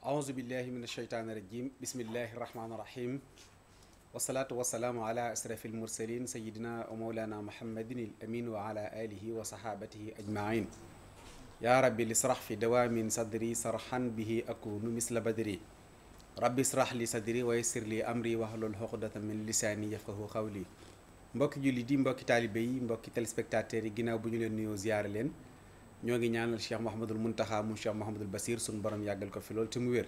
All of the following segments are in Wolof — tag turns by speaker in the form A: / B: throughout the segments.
A: auzu billahi min asheytaani rajim bismillahi rahmaani rahim wasalaatu wasalaamu ala asrafil mursalin sayidina wa mawlana muhammadin il amin wa ala alihi wa sahabatihi ajmain ya rabbi lisrah fi dawamin sadri sarhan bihi akunu misla badri rabbi israh li sadri wa yassir li amri wahlul uqdatan min lisaani yafqahu qawli mbokki julli di mbokki taalibe yi mbokki téléspectateurs yi ginnaaw bu ñu leen nuyoo ziyaare leen ñoo ngi ñaanal Cheikh Mouhamadul Muntaxa mu Cheikh Mouhamadul Basir suñu borom yàggal ko fi loolu te mu wér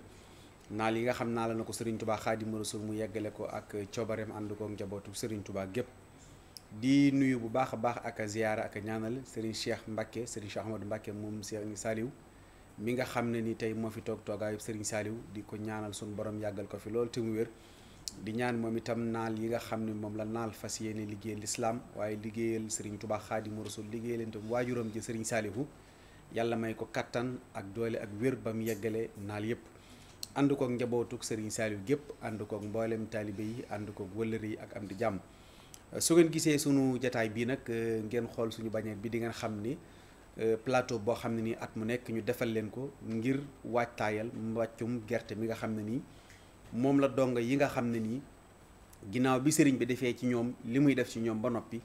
A: naal yi nga xam naa la na ko Serigne Touba Xaadimu Rasuul mu yeggale ko ak coobareem ànd ko njabootu Serigne Touba gépp di nuyu bu baax a baax ak ziyaara ak ñaanal Serigne Cheikh Mbacke Serigne Cheikh Ahmadou Mbacke moom Serigne Saliou mi nga xam ne ni tey moo fi toog toogaayu Serigne Saliou di ko ñaanal suñu borom yàggal ko fi loolu te mu wér di ñaan moom itam naal yi nga xam ne moom la naal fas yéene liggéeyal lislaam waaye liggéeyal Serigne Touba Xaadimu Rasuul liggéeyal itam waajuram ji Serigne Saliou yàlla may ko kattan ak doole ak wér ba mu yeggale naal yëpp ànd koog njabootuk Serigne Saliou gépp ànd koog mboolem taalibe yi ànd koog wëllëre yi ak am di jàmm su ngeen gisee sunu jataay bii nag ngeen xool suñu bannière bi di ngeen xam ni plateau boo xam ne nii at mu nekk ñu defal leen ko ngir waajtaayal mbàccum gerte mi nga xam ne nii moom la dongo yi nga xam ne nii ginnaaw bi sëriñ bi defee ci ñoom li muy def ci ñoom ba noppi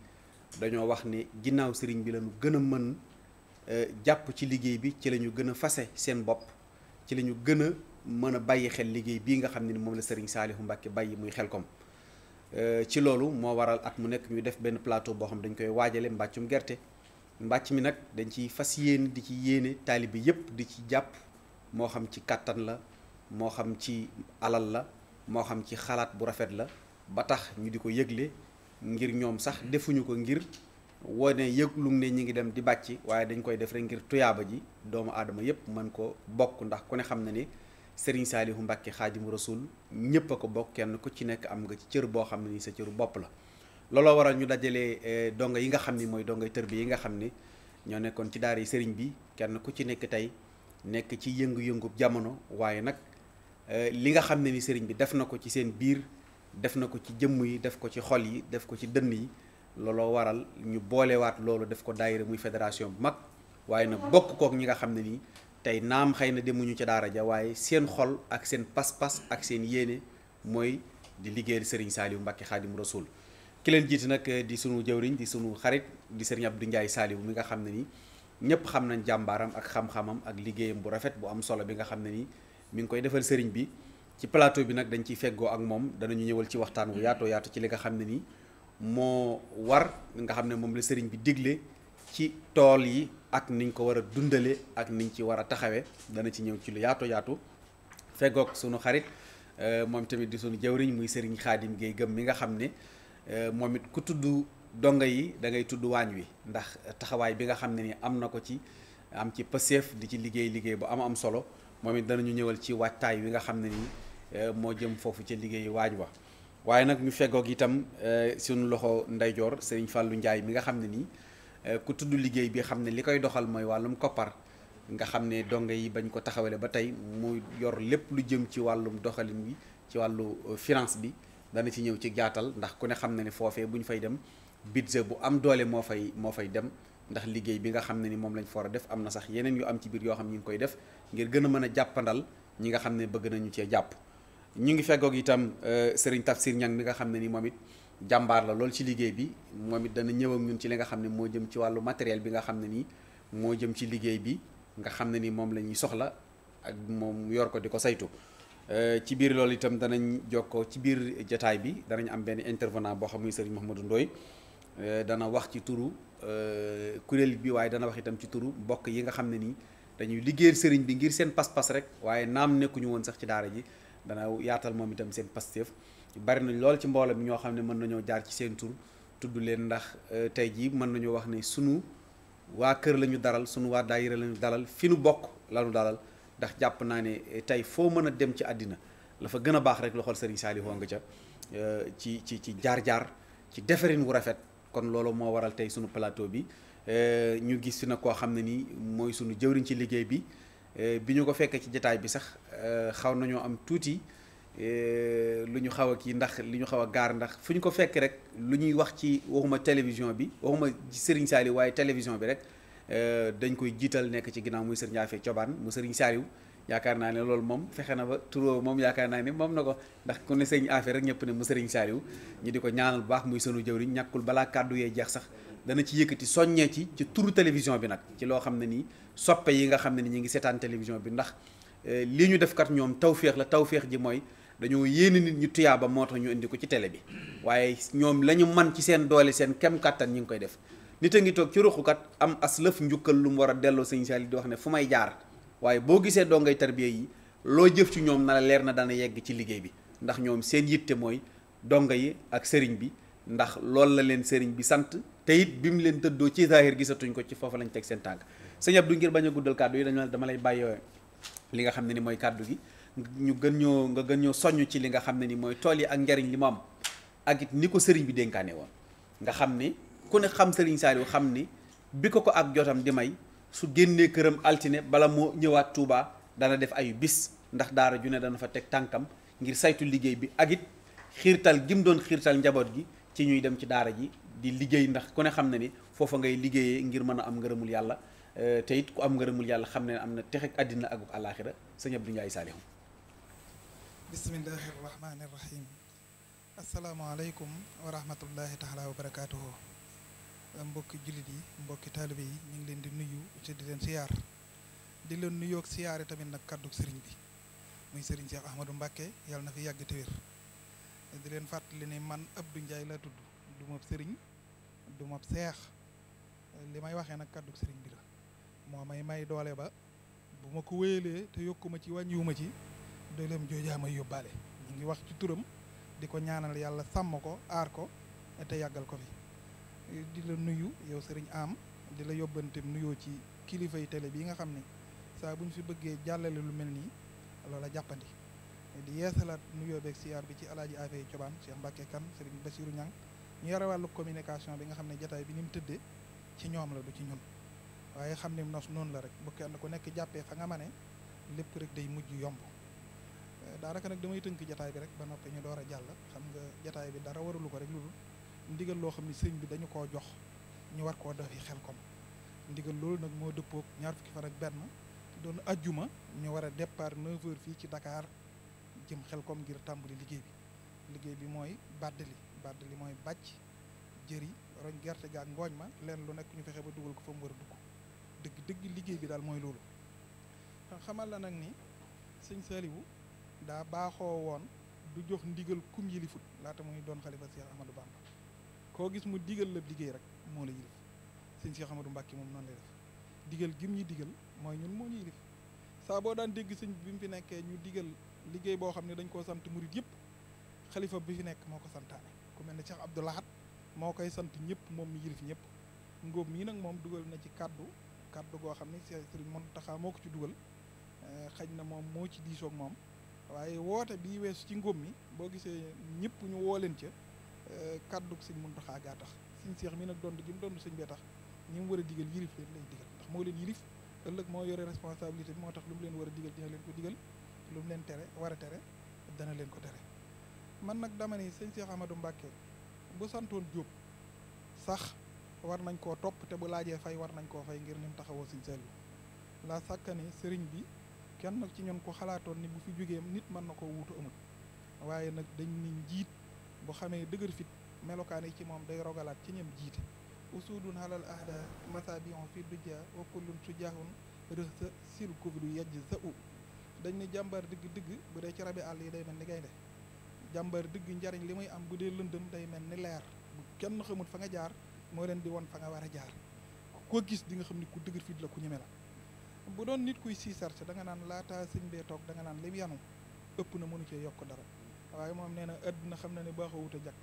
A: dañoo wax ne ginnaaw sëriñ bi lañu gën a mën jàpp ci liggéey bi ci la ñu gën a fase seen bopp ci la ñu gën a mën a bàyyi xel liggéey bii nga xam ne ni moom la Serigne Saliou Mbacke bàyyi muy Xelkom ci loolu moo waral at mu nekk ñu def benn plateau boo xam dañ koy waajale mbàccum gerte mbàcc mi nag dañ ciy fas yéene di ci yéene taalibe yépp di ci jàpp moo xam ci kàttan la moo xam ci alal la moo xam ci xalaat bu rafet la ba tax ñu di ko yëgle ngir ñoom sax defuñu ko ngir wone yëglu ne ñi ngi dem di bàcc waaye dañ koy def rek ngir tuyaaba ji doomu aadama yépp mën ko bokk ndax ku ne xam na ni Serigne Saliou Mbacke Xaadimu Rasuul ñépp a ko bokk kenn ku ci nekk am nga ci cër boo xam ne ni sa cëru bopp la looloo waral ñu dajalee donga yi nga xam ni mooy dongay tër bi yi nga xam ni ñoo nekkoon ci daara yi sëriñ bi kenn ku ci nekk tey nekk ci yëngu-yëngub jamono waaye nag li nga xam ne ni sëriñ bi def na ko ci seen biir def na ko ci jëmm yi def ko ci xol yi def ko ci dënn yi looloo waral ñu boolewaat loolu def ko daayira muy fédération bu mag waaye nag bokk kook ñi nga xam ne nii tey naam xëy na demuñu ca daara ja waaye seen xol ak seen pas-pas ak seen yéene mooy di liggéeyal Serigne Saliou Mbacke Xaadimu Rasuul ki leen jiite nag di sunu jëwriñ di sunu xarit di Serigne Abdou Ndiaye Saliou mi nga xam ne nii ñëpp xam nañ jàmbaaram ak xam-xamam ak liggéeyam bu rafet bu am solo bi nga xam ne nii mi ngi koy defal Serigne bi ci plateau bi nag dañ ciy feggoo ak moom danañu ñëwal ci waxtaan wu yaatoo yaatu ci li nga xam ne nii moo war nga xam ne moom la sëriñ bi digle ci tool yi ak niñ ko war a dundale ak niñ ci war a taxawee dana ci ñëw ci lu yaatu yaatu feggoog sunu xarit moom tamit di sunu jawriñ muy sëriñ Xaadim Gueye gëm mi nga xam ne moom it ku tudd donga yi da ngay tudd waañ wi ndax taxawaay bi nga xam ne ni am na ko ci am ci pëseef di ci liggéey bu am solo moom it danañu ñëwal ci waajtaay wi nga xam ne nii moo jëm foofu ca liggéeyu waañ wa waaye nag ñu feggoog itam suñu loxo ndeyjoor Serigne Fallou Ndiaye mi nga xam ne nii ku tudd liggéey bi xam ne li koy doxal mooy wàllum koppar nga xam ne donge yi bañ ko taxawale ba tey mu yor lépp lu jëm ci wàllum doxalin wi ci wàllu finance bi dana ci ñëw ci jaatal ndax ku ne xam ne ne foofee bu ñu fay dem budget bu am doole moo fay dem ndax liggéey bi nga xam ne ni moom lañ fa war a def am na sax yeneen yu am ci biir yoo xam ñu ngi koy def ngir gën a mën a jàppandal ñi nga xam ne bëgg nañu cee jàpp ñu ngi feggoog itam Serigne Tafsir Niang mi nga xam ne ni moom it jàmbaar la lool ci liggéey bi moom it dana ñëw ak ñun ci li nga xam ne moo jëm ci wàllu matériel bi nga xam ne nii moo jëm ci liggéey bi nga xam ne ni moom la ñuy soxla ak moom yor ko di ko saytu ci biir loolu itam danañ jokkoo ci biir jataay bi danañ am benn intervenant boo xam muy Serigne Mouhamadou Ndoye dana wax ci turu kuréel bi waaye dana wax itam ci turu mbokk yi nga xam ne nii dañuy liggéeyal sëriñ bi ngir seen pas-pas rek waaye naam nekkuñu woon sax ci daara ji dana yaatal moom itam seen pasteef bari nañ lool ci mbooloo mi ñoo xam ne mën nañoo jaar ci seen tur tudd leen ndax tey jii mën nañoo wax ne sunu waa kër la ñu dalal sunu waa daayira la ñu dalal fi nu bokk la ñu dalal ndax jàpp naa ne tey foo mën a dem ci àddina la fa gën a baax rek loxol Serigne Saliou nga ca ci jaar-jaar ci defarin wu rafet kon loolu moo waral tey sunu plateau bi ñu gis fi nag koo xam ne nii mooy sunu jëwriñ ci liggéey bi bi ñu ko fekkee ci jataay bi sax xaw nañoo am tuuti lu ñu xaw a kii ndax li ñu xaw a gaar ndax fu ñu ko fekk rek lu ñuy wax ci waxuma télévision bi waxuma Serigne Saliou waaye télévision bi rek dañ koy jiital nekk ci ginnaaw muy Serigne Afé Thioban mu Serigne Saliou yaakaar naa ne loolu moom fexe na ba turoo moom yaakaar naa ne moom na ko ndax ku ne Serigne Afé rek ñëpp ne mu Serigne Saliou ñu di ko ñaanal bu baax muy sunu jëwriñ ñàkkul balaa kàddu yee jeex sax dana ci yëkkati soññee ci turu télévision bi nag ci loo xam ne nii soppe yi nga xam ne ni ñu ngi seetaan télévision bi ndax lii ñu def kat ñoom tawféex la tawféex ji mooy dañoo yéene nit ñu tuyaaba moo tax ñu indi ko ci télé bi waaye ñoom la ñu man ci seen doole seen kem kàttan ñi ngi koy def nit a ngi toog ci ruqukat am as lëf njukkal lu mu war a delloo sëñ Saliou di wax ne fu may jaar waaye boo gisee dongay tarbiya yi loo jëf ci ñoom na la leer na dana yegg ci liggéey bi ndax ñoom seen yitte mooy donga yi ak sëriñ bi ndax loolu la leen sëriñ bi sant te it bi mu leen tëddoo ci zahir gisatuñ ko ci foofu lañ teg seen tànk sëñ Abdou ngir bañ a guddal kàddu yi dama lay bàyyoo li nga xam ne ni mooy kàddu gi nga gën ñoo soññ ci li nga xam ne ni mooy tool yi ak njariñ li mu am ak it ni ko sëriñ bi dénkaane woon nga xam ni ku ne xam sëriñ Saliou xam ni bi ko ak jotam di may su génnee këram altine bala moo ñëwaat Touba dana def ayu bis ndax daara ju ne dana fa teg tànkam ngir saytu liggéey bi ak it xiirtal gi mu doon xiirtal njaboot gi ci ñuy dem ci daara ji di liggéey ndax ku ne xam ne ni foofa ngay liggéeyee ngir mën a am ngërëmul yàlla te it ku am ngërëmul yàlla xam ne am na texeg àddina ak àllaaxira sëñ Abdou Ndiaye Saliou.
B: bismillahi rahmaani rahim asalaamaaleykum wa rahmatullahi taala wa barakaatuhu mbokki jullit yi mbokki taalibe yi ñu ngi leen di nuyu te di leen siyaar di leen nuyoog siyaare tamit nag kàddug sëriñ bi muy sëriñ Cheikh Ahmadou Mbacké yàlla na fi yàgg te wér di leen fàttali ne man Abdou Ndiaye laa tudd du ma sëriñ du ma seex li may waxee nag kàddug sëriñ bi la moo may doole ba bu ma ko wéyalee te yokkuma ci wàññiwuma ci dooleem joojaa may yóbbaale ñu ngi wax ci turam di ko ñaanal yàlla sàmm ko aar ko te yàggal ko fi di la nuyu yow sëriñ am di la yóbbante nuyoo ci kilifay télé bi nga xam ne saa bu ñu fi bëggee jàllale lu mel nii loola jàppandi di yeesalaat nuyoo beeg siyaar bi ci alaaji Afé Thioban Cheikh Mbacké Kane sëriñ Bassirou Niang ñu yore wàllu communication bi nga xam ne jataay bi ni mu tëddee ci ñoom la du ci ñun waaye xam ne nos noonu la rek bu kenn ku nekk jàppee fa nga ma ne lépp rek day mujj yomb daanaka nag damay tënk jataay bi rek ba noppi ñu door a jàll xam nga jataay bi dara waralu ko rek lu dul ndigal loo xam ne sëñ bi dañu koo jox ñu war koo defi Xelkom ndigal loolu nag moo dëppoog ñaar fukki fan ak benn doon ajjuma ñu war a départ 9h fii ci Dakar jëm Xelkom ngir tàmbali liggéey bi mooy bàddali mooy bàcc jëri roñ gerte gaak ngooñ ma leen lu nekk ñu fexe ba dugal ko fa mu war a dugg dëgg liggéey bi daal mooy loolu xamal la nag ni sëñ Saliou daa baaxoo woon du jox ndigal kum yilifut laata muy doon xalifa Cheikh Ahmadou Bamba koo gis mu digal la liggéey rek moo la yilif sëñ Cheikh Ahmadou Mbacké moom noonu lay def digal gim ñi digal mooy ñun moo ñu yilif saa boo daan dégg sëñ bi mu fi nekkee ñu digal liggéey boo xam ne dañ koo sant murit yëpp xalifa bi fi nekk moo ko santaane ku mel ne Cheikh Abdou Lahad moo koy sant ñëpp moom mi yilif ñëpp ngóob mii nag moom dugal na ci kaddu goo xam ne Sëriñ Mountakha moo ko ci dugal xaj na moom moo ci diisoog moom waaye woote bii weesu ci ngóob mi boo gisee ñëpp ñu woo leen ca kaddu Sëriñ Mountakha gaa tax Sëriñ Seex mi nag dond gi mu dond sëñ bee tax ñi mu war a digal yilif leen lay digal ndax moo leen yilif ëllëg moo yore responsabilité bi moo tax lu mu leen war a digal dina leen ko digal lu mu leen tere war a tere dana leen ko tere man nag dama ni sëñ Cheikh Ahmadou Mbacké bu santoon Jóob sax war nañ koo topp te bu laajee fay war nañ koo fay ngir ni mu taxawoo sëñ Saliou la sàkkani sëriñ bi kenn ci ñun ko xalaatoon ni bu fi jógee nit mën na ko wuutu amul waaye nag dañ ni njiit bu xamee dëgër fit melokaan yi ci moom day rogalaat ci ñem jiite usudun halal ahda masabion fi dujja wa kullun sujahun rëx sa sil kufdu yejj sa u dañ ni jàmbar digg bu dee ci rabi àll yi day mel ni gaynde jàmbar digg njariñ li muy am bu dee lëndëm day mel ni leer bu kenn xamut fa nga jaar moo leen di won fa nga war a jaar ko gis di nga xam ni ku dëgër fit la ku ñeme la bu doon nit kuy siisarce da nga naan laata sëñ bee toog da nga naan lim yanu ëpp na mënu cee yokk dara waaye moom nee na àdduna xam na ne baaxawut a jag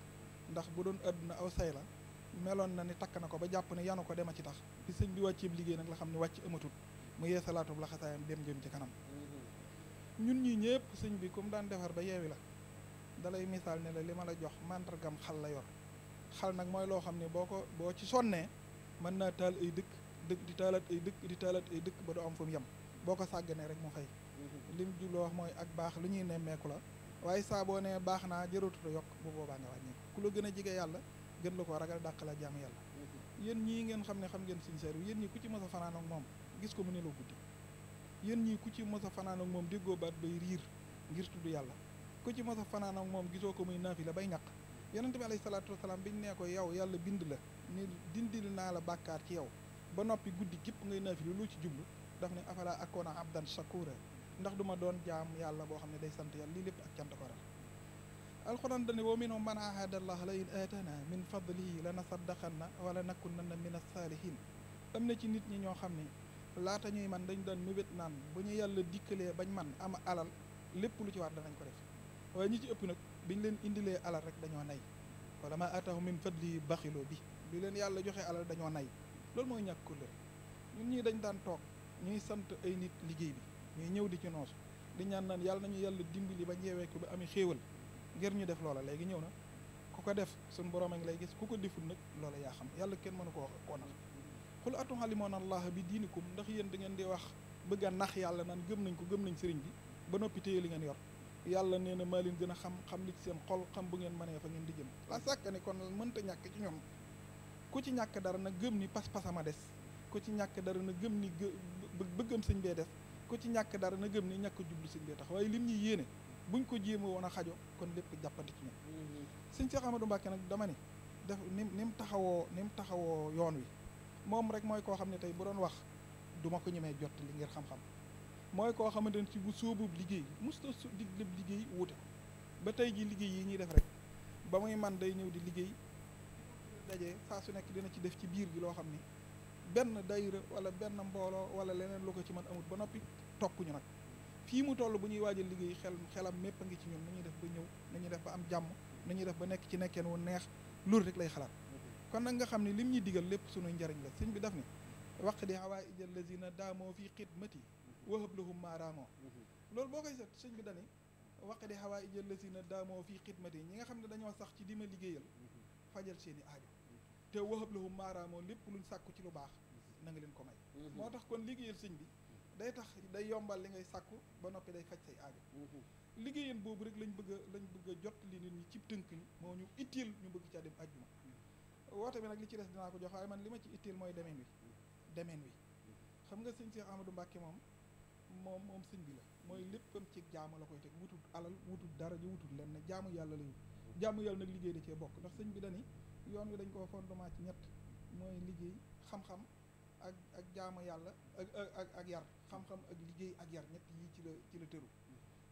B: ndax bu doon àdduna aw say la meloon na ni takk na ko ba jàpp ne yanu ko dema ci tax bi sëñ bi wàcceeb liggéey nag la xam ne wàcc amatul mu yee salaatu la xasaayam dem jëm ci kanam ñun ñii ñëpp sëñ bi comme daan defar ba yeewi la dalay misaal ne la li ma la jox màndargam xal la yor xal nag mooy loo xam ne boo ci sonnee mën naa taal ay dëkk di taalaat ay dëkk di taalaat ay dëkk ba du am fu mu yem boo ko sàgganee rek mu fay lim jubloo wax mooy ak baax lu ñuy nemmeeku la waaye saa boo nee baax naa jërëtuta yokk bu boobaa nga wàññeeku ku la gën a jege yàlla gën la ko ragal dàq la jaamu yàlla yéen ñii ngeen xam ne xam ngeen Sëñ Saaliw yéen ñii ku ci mos a fanaan ak moom gis ko mu nelaw guddi yéen ñii ku ci mos a fanaan ak moom déggoo baat bay riir ngir tudd yàlla ku ci mos a fanaan ak moom gisoo ko muy naafi la bay ñaq yonente bi alayhi salaatu wasalaam biñ nee ko yow yàlla bind la ni dindil naa la bàkkaar ci yow ba noppi guddi gépp ngay naafi la lu ci jublu daf ne afala akoona abdan shakura ndax duma doon jaam yàlla boo xam ne day sant yàlla lii lépp ak cant ko ral alxuraan dane wa minhum man ahada allah la in aatana min fadlihi la nasaddaqanna wala nakunanna min as-saalihin am na ci nit ñi ñoo xam ne laata ñuy man dañ daan mébét naan bu ñu yàlla dikkalee bañ man am alal lépp lu ci war danañ ko def waaye ñi ci ëpp nag biñ leen indilee alal rek dañoo nay wala ma aatahum min fadlihi baxiloo bi leen yàlla joxee alal dañoo nay loolu mooy ñàkk kóllëre ñun ñii dañ daan toog ñuy sant ay nit liggéey bi ñuy ñëw di ci noosu di ñaan naan yàlla nañu yàlla dimbali ba ñeewee ko ba amee xéewal ngir ñu def loola léegi ñëw na ku ko def suñ borom a ngi lay gis ku ko deful nag loola yaa xam yàlla kenn mënu koo nax xul atualimoon allah bi diinikum ndax yéen da ngeen di wax bëgg a nax yàlla naan gëm nañ ko gëm nañ sëriñ bi ba noppi téye li ngeen yor yàlla nee na maa leen gën a xam li ci seen xol xam bu ngeen mënee fa ngeen di jëm la sàkk ni kon mënta ñàkk ci ñoom ku ci ñàkk dara na gëm ni pas-pasama des ku ci ñàkk dara na gëm ni bëggam sëñ bee des ku ci ñàkk dara na gëm ni ñàkk jublu sëñ bee tax waaye lim ñuy yéene buñ ko jéema woon a xajo kon lépp jàppandi ci ñoom sëñ Cheikh Ahmadou Mbacké nag dama ni def ni mu taxawoo yoon wi moom rek mooy koo xam ne tey bu doon wax duma ko ñemee jot li ngir xam-xam mooy koo xamante ne ci bu sóobub liggéey musta dig lépp liggéey wuute ko ba tey ji liggéey yi ñuy def rek ba muy man day ñëw di liggéey dajee saa su nekk dina ci def ci biir gi loo xam ni benn dayra wala benn mbooloo wala leneen lu ko ci mën amut ba noppi topp ñu nag fii mu toll bu ñuy waajal liggéey xelam mépp a ngi ci ñun nu ñuy def ba ñëw nu ñuy def ba am jàmm nu ñuy def ba nekk ci nekkeen wu neex loolu rek lay xalaat kon nag nga xam ne lim ñuy digal lépp sunuy njariñ la sëñ bi daf ni waq di hawaa'ij allazina daamoo fii xidmati wahab lahum maaraamoo loolu boo koy set sëñ bi dani waq di hawaa'ij allazina daamoo fii xidmati ñi nga xam ne dañoo sax ci di ma liggéeyal fajal seeni aajo te wahab lahum maaraamoo lépp luñ sàkku ci lu baax na nga leen ko may moo tax kon liggéeyal sëñ bi day tax day yombal li ngay sàkku ba noppi day faj say aajo liggéeyeen boobu rek lañ bëgg a jot li nit ñi ci tënk ni moo ñu itteel ñu bëgg caa dem ajjuma woote bi nag li ci des dinaa ko jox waaye man li ma ci itteel mooy demeen wi xam nga sëñ Cheikh Ahmadou Mbacké moom sëñ bi la mooy léppam ci jaamu la koy teg wutul alal wutul dara ji wutul lenn jaamu yàlla la yu jaamu yàlla nag liggéey da cee bokk ndax sëñ bi dani yoon wi dañ koo fondement ci ñett mooy liggéey xam-xam ak jaamu yàlla ak yar xam-xam ak liggéey ak yar ñett yii ci la tëru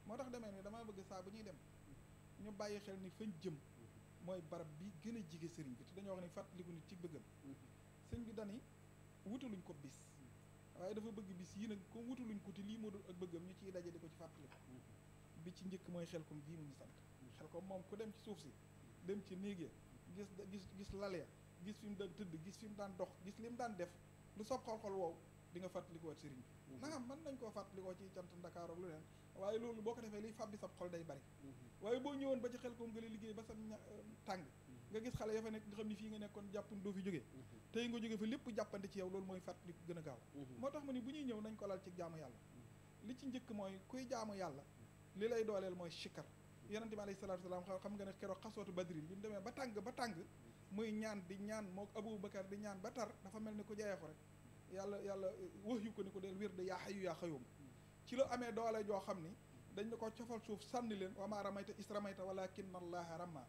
B: moo tax demee ni damaa bëgg saa bu ñuy dem ñu bàyyi xel ni fañ jëm mooy barab bi gën a jige sëriñ bi te dañoo wax ne fàttaliku nit ci bëggam sëñ bi dani wutaluñ ko bis waaye dafa bëgg bis yii nag comme wutaluñ ko te lii moo dul ak bëggam ñu ciy daje di ko ci fàttaliku bi ci njëkk mooy xel kom gii mu ñu sant xel kom moom ku dem ci suuf si dem ci néeg ya gis lal ya gis fi mu daan tëdd gis fi mu daan dox gis li mu daan def lu sob xol-xol wow di nga fàttalikoo sëriñ bi naam mën nañ koo fàttalikoo ci cant Ndakaar ak lu leen waaye loolu boo ko defee liy fàbbi sab xol day bari waaye boo ñëwoon ba ci xel koom nga liggéey ba sa tàng nga gis xale ya fa nekk nga xam ni fii nga nekkoon jàppun doo fi jógee tey nga jógee fa lépp jàppante ci yow loolu mooy fàttaliku gën a gaaw moo tax mu ni bu ñuy ñëw nañ ko lal ci jaamu yàlla li ci njëkk mooy kuy jaamu yàlla li lay dooleel mooy sikkar yonente bi alayhi salaatu salaam xam nga ne keroog xasootu badrin bi mu demee ba tàng muy ñaan di ñaan moo Abubakar di ñaan ba tar dafa mel ni ku jayeexu rek yàlla wax yu ko ni ko del wér de yaa xayu yaa xayoom ci la amee doole joo xam ni dañ ne ko cofal suuf sànni leen wa maa ramayta is ramayta walakinna allaha rama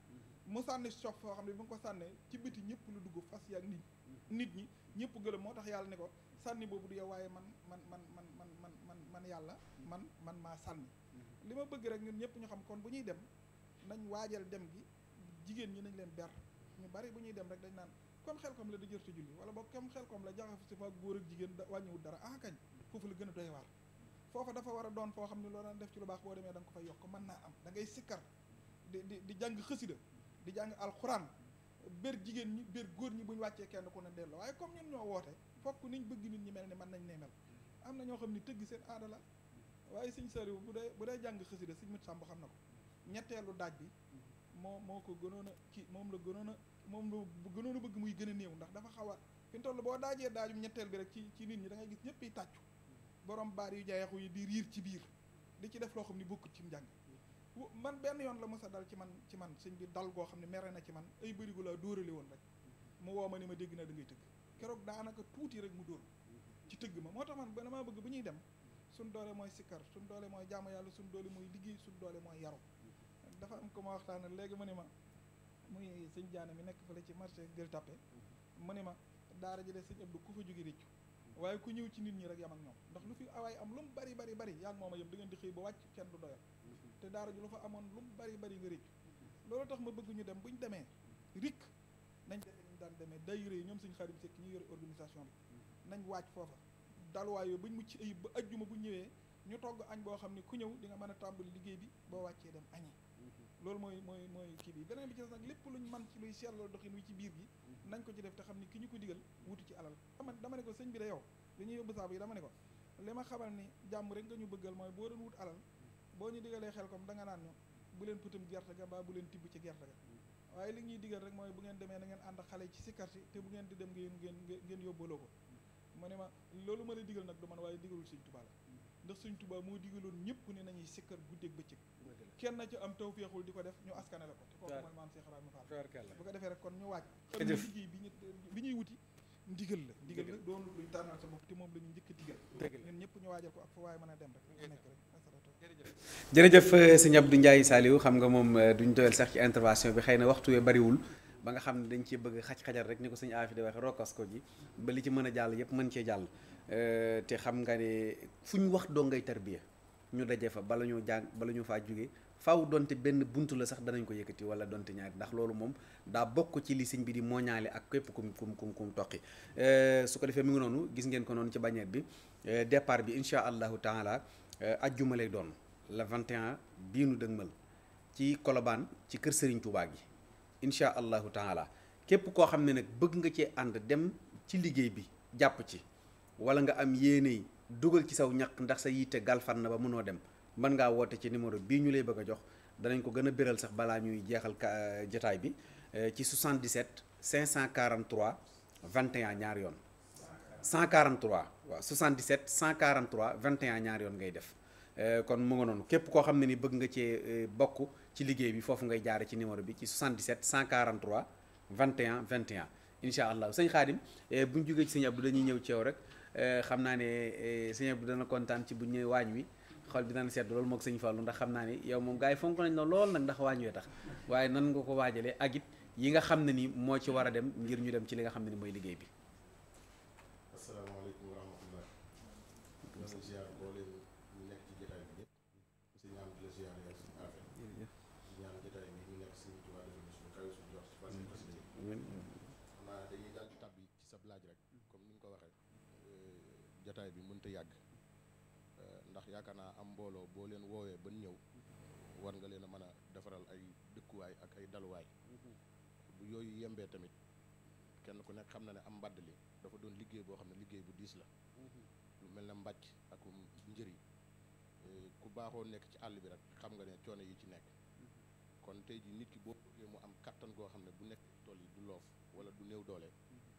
B: mu sànni sof foo xam ne bi nga ko sànnee ci biti ñëpp lu dugg fas yaak nit ñi ñëpp gëlëm moo tax yàlla ne ko sànni boobu du yow waaye man yàlla man maa sànni li ma bëgg rek ñun ñëpp ñu xam kon bu ñuy dem nañ waajal dem gi jigéen ñi nañ leen ber ñu bari bu ñuy dem rek dañ naan comme xel kom la da jërta julli wala boog comme xel kom la jaxaf si fa góor ak jigéen wàññiwul dara kañ foofu la gën a doy waar foofa dafa war a doon foo xam ne loo daan def ci lu baax boo demee da nga ko fay yokk mën naa am da ngay sikkar di jàng xësida di jàng alxuraan ber jigéen ñi ber góor ñi bu ñu wàccee kenn ku ne delloo waaye comme ñun ñoo woote fokk niñ bëgg nit ñi mel ni mën nañ ne mel am na ñoo xam ne tëgg seen aada la waaye sëñ Saliou bu dee jàng xasida sëñ Mat Sàmb xam na ko ñetteelu daaj bi moo ko gënoon a ci moom la gënoon a bëgg muy gën a néew ndax dafa xaw a fi mu toll boo daajee daajum ñetteel bi rek ci nit ñi da ngay gis ñëpp yi tàccu borom baar yu jayaxu yi di riir ci biir di ci def loo xam ne bokkut ci njàng man benn yoon la mos a dal ci man sëñ bi dal goo xam ne mere na ci man ay bërigo laa dóorale woon rek mu woo ma ni ma dégg na da ngay tëgg keroog daanaka tuuti rek mu dóor ci tëgg ma moo tax man ba damaa bëgg bu ñuy dem suñ doole mooy sikkar suñ doole mooy jaamu yàlla suñ doole mooy liggéey suñ doole mooy yaru dafa am ko ma waxtaanal léegi mu ne ma muy sëñ Jaane mi nekk fële ci marché Gueule Tapée mu ne ma daara ji de sëñ Abdou ku fa jóge réccu waaye ku ñëw ci nit ñi rek yam ak ñoom ndax lu fi awaay am lu mu bari yaa ngi mooma yëm da ngeen di xëy ba wàcc kenn du doyal te daara ji lu fa amoon lu mu bari nga réccu loolu tax ma bëgg ñu dem bu ñu demee rik nañ defe ñu daan demee daayira yi ñoom suñu xarit sekk ñu yore organisation bi nañ waaj foofa dalwaay yooyu buñ mucc ayib ba ajjuma bu ñëwee ñu togg añ boo xam ne ku ñëw di nga mën a tàmbali liggéey bi boo wàccee dem añi loolu mooy kii bi beneen bi ci des nag lépp luñ man ci luy seetloo doxin wi ci biir gi nañ ko ci def te xam ni ki ñu ko digal wuti ci alal dama ne ko sëñ bi de yow dañuy yóbbu saabu yi dama ne ko li ma xamal ni jàmm rek nga ñu bëggal mooy boo doon wut alal boo ñu digalee xel comme da nga naan ñu bu leen pëtam gerte ga mbaa bu leen tibb ci gerte ga waaye li ñuy digal rek mooy bu ngeen demee na ngeen ànd xale ci sikkar si te bu ngeen di dem ngeen yóbbaloo ko mu ne ma loolu ma la digal nag du man waaye digalul sëñ Tuubaa la ndax sëñ Tuubaa moo digaloon ñëpp ne nañuy sikkar guddeeg bëccëg kenn na ci am tawfeexul di ko def ñu askane la ko te kooku mooy maam Cheikh Ibrahima Fall bu ko defee rek kon ñu waaj xam ne liggéey bi ñuy wuti ndigal la doon luñ tànnal sa bopp te moom la ñu njëkk a digal ñun ñëpp ñu waajal ko ak fa waaye mën a dem rek nekk rek
A: jërëjëf sëñ Abdou Ndiaye Saliou xam nga moom duñ doyal sax ci intervention bi xëy na waxtu wee bariwul ba nga xam ne dañ cee bëgg xaj-xajal rek ni ko sëñ Afi di waxe rokkas ko ji ba li ci mën a jàll yëpp mën cee jàll te xam nga ne fu ñu wax doo ngay tarbiya ñu daje fa bala ñu faa jóge faaw donte benn buntu la sax danañ ko yëkkati wala donte ñaari ndax loolu moom daa bokk ci li sëñ bi di mooñaale ak képp kum toqi su ko defee mi ngi noonu gis ngeen ko noonu ci bannière bi départ bi incha allahu taala ajjuma lay doon le 21 bii nu dëgmal ci Colobane ci kër Serigne Touba gi incha allahu taala képp koo xam ne nag bëgg nga cee ànd dem ci liggéey bi jàpp ci wala nga am yéene dugal ci saw ñaq ndax sa yitte galfan na ba mënoo dem mën ngaa woote ci numéro bii ñu lay bëgg a jox danañ ko gën a béral sax balaa ñuy jeexal jotaay bi ci 77 543 21 ñaar yoon 143 waaw 77 143 21 ñaar yoon ngay def kon mu nga noonu képp koo xam ne ni bëgg nga cee bokk ci liggéey bi foofu ngay jaare ci numéro bi ci 77 143 21 21 incha allah sëñ Xaadim bu ñu jógee ci sëñ Abdou dañuy ñëw ci yow rek xam naa ne sëñ Abdou dana kontaan ci bu ñëwee waañ wi xol bi dana sedd loolu moog sëñ Fallu ndax xam naa ni yow moom gars yi fonk nañ la lool nag ndax waañ wee tax waaye nan nga ko waajalee ak it yi nga xam ne ni moo ci war a dem ngir ñu dem ci li nga xam ne ni mooy liggéey bi.
C: asalaamaaleykum wa rahmatullah. ñoo ngi ziar boole ñu nekk ci jotaay bi ñëpp si ñaan di la ziar yow suñu affaire ñaan jotaay bi ñu nekk suñu Tuubaa defal suñu kawe suñu jox ci parce que xasida yi xam naa dañuy daal di tàbbi ci sa laaj rek comme ni nga ko waxee jotaay bi mënta yàgg ndax yaakaar naa am mbooloo boo leen woowee ban ñëw war nga leen a mën a defaral ay dëkkuwaay ak ay daluwaay bu yooyu yembee tamit kenn ku nekk xam na ne am mbadd li dafa doon liggéey boo xam ne liggéey bu diis la lu mel ne mbàcc ak njëri ku baaxoo nekk ci àll bi rek xam nga ne coono yi ci nekk kon tey ji nit ki boo bëggee mu am kattan goo xam ne bu nekk tool yi du loof wala du néew doole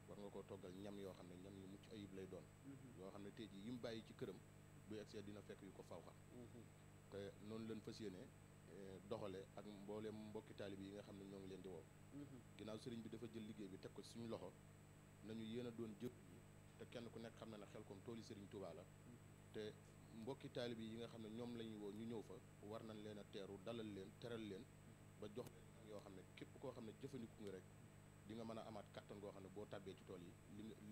C: war nga koo toggal ñam yoo xam ne ñam yu mucc ayib lay doon yoo xam ne tey ji yi mu bàyyi ci këram bu egsee dina fekk yu ko fawxa te noonu leen fas yéene doxale ak mbooleem mbokki taalib yi nga xam ne ñoo ngi leen di woo ginnaaw sëriñ bi dafa jël liggéey bi teg ko ci suñu loxo nañu yéen a doon jëpp yi te kenn ku nekk xam na ne xel comme tooli sëriñ Tuubaa la te mbokki taalib yi nga xam ne ñoom la ñuy woo ñu ñëw fa war nañ leen a teeru dalal leen teral leen ba jox leen yoo xam ne képp koo xam ne jëfandiku nga rek di nga mën a amaat kattan goo xam ne boo tàbbee ci tool yi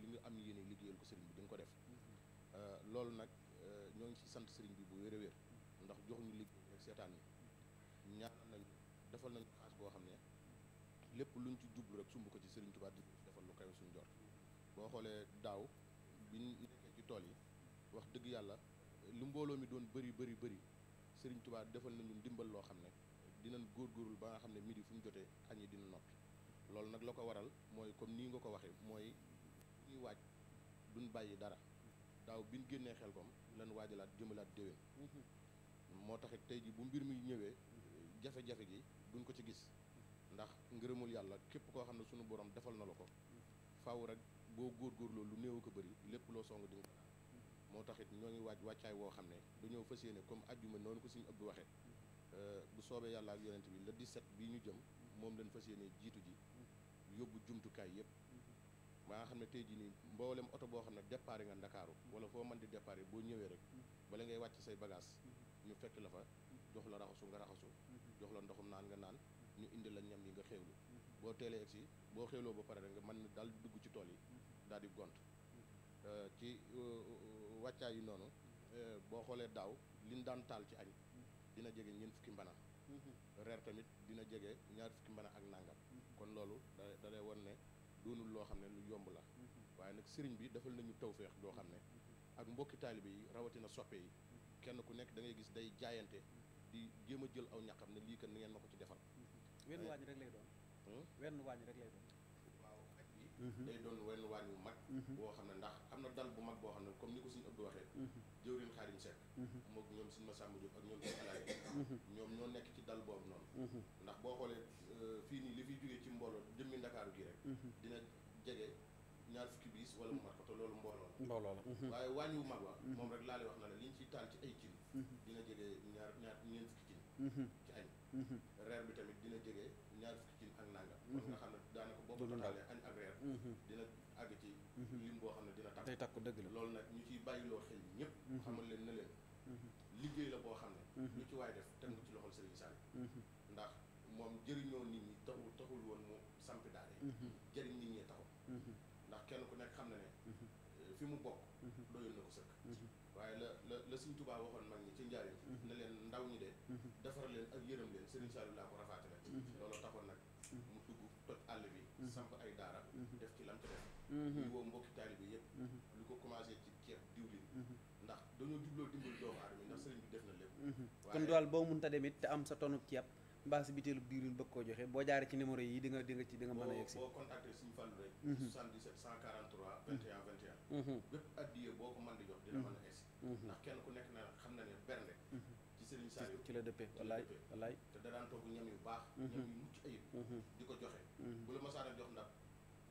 C: li nga am yéene liggéeyal ko sëriñ bi di nga ko def loolu nag ñoo ngi ci sant sëriñ bi bu wér a wér ndax joxuñu liggéey rek seetaan ni ñaanal nañ defal nañ xaas boo xam ne lépp luñ ci jublu rek sumb ko ci sëriñ Tuubaa di defal lu kawe suñu jor boo xoolee daaw bi ñu nekkee ci tool yi wax dëgg yàlla lu mbooloo mi doon bëri sëriñ Tuubaa defal nañu ndimbal loo xam ne dinañ góorgóorlu ba nga xam ne midi fu mu jotee añ yi dina noppi loolu nag la ko waral mooy comme nii nga ko waxee mooy ñuy waaj duñ bàyyi dara daaw bi ñu génnee Xelkom lan waajalaat jëmalaat déwén moo taxit tey ji bu mbir mi ñëwee jafe-jafe gi duñ ko ci gis ndax ngërëmul yàlla képp koo xam ne sunu borom defal na la ko faaw rek boo góorgóorloo lu néew ko bëri lépp loo song di nga ko moo taxit ñoo ngi wàccaay woo xam ne dañoo fas yéene comme ajjuma noonu ko suñu Abdou waxee bu soobee yàlla ak yonent bi le 17 bii ñu jëm moom lañ fas yéene jiitu ji yóbbu jumtukaay yëpp ba nga xam ne tey jii nii mboolem oto boo xam ne départ nga Ndakaaru wala foo mën di départ boo ñëwee rek bala ngay wàcc say bagage ñu fekk la fa jox la raxasu nga raxasu jox la ndoxum naan nga naan ñu indi la ñam yi nga xéewlu boo teelee egsi boo xéewloo ba pare rek nga mën daal dugg ci tool yi daal di gont ci wàccaay yi noonu boo xoolee daaw liñ daan taal ci añ dina jege ñeent fukki mbana reer tamit dina jege ñaar fukki mbana ak nangam kon loolu da lay won ne doonul loo xam ne lu yomb la waaye nag sëriñ bi defal nañu tawféex doo xam ne ak mbokki taalibe yi rawatina soppe yi kenn ku nekk da ngay gis day jaayante di jéem a jël aw ñaqam ne lii kat ni ngeen ma ko ci defal
A: wenn waañ rek lay doon wenn waañ rek lay doon
C: waaw ak bi day doon wenn waañ wu mag boo xam ne ndax am na dal bu mag boo xam ne comme ni ko suñu Abdou waxee jëwriñ Xaadim Seck moom ñoom suñu Masamba Diop ak ñoom suñu alaay ñoom ñoo nekk ci dal boobu noonu ndax boo xoolee fii nii li fiy jógee ci mbooloo jëmmi Ndakaaru gi rek dina jege ñaar fukki biis wala mu mat ko te loolu mbooloo la waaye wàññi wu mag wa moom rek laa lay wax na la li ñu ciy taal ci ay cin dina jege ñeent fukki cin ci añ reer bi tamit dina jege ñaar fukki cin ak nangam kon nga xam ne daanaka boo ko totaalee añ ak reer dina àgg ci lim boo xam ne dina takk
A: day takk dëgg la
C: loolu nag ñu ciy bàyyiloo xel ñëpp xamal leen na leen liggéey la boo xam ne lu ci waay def teg nga ci loxol Serigne Sall ndax moom jëriñoo nit ñi taxul woon mu sampi daare jëriñ nit ñee taxul ndax kenn ku nekk xam na ne fi mu bokk doyul na ko sëkk waaye la Sëriñ Tuubaa waxoon mag ñi ci njaariñ ne leen ndaw ñi de defar leen ak yërëm leen Serigne Sall laa ko rafaate leen loolu taxoon nag mu dugg toj àll bi samp ay daara def ci lam ca def ñu woo mbokki taalibe yëpp lu ko commencé ci ceeb diwlin ndax dañoo jubloo dimbali doomu aadama ndax sëriñ bi def na lépp
A: kon daal boo mënta demit te am sa tonub ceeb mbaa si biteelu diwlin bëgg koo joxe boo jaaree ci numéro yi di nga mën a yegg si
C: boo contacté suñu fàllu rek 77 143 21 21 bépp addiye boo ko mën di jox dina mën a egsi ndax kenn ku nekk na xam na ne bernde ci Serigne Saliou
A: ci la dëppee wallaay
C: te da daan togg ñam yu baax ñam yu mucc ayib di ko joxe bu la masaana jox ndab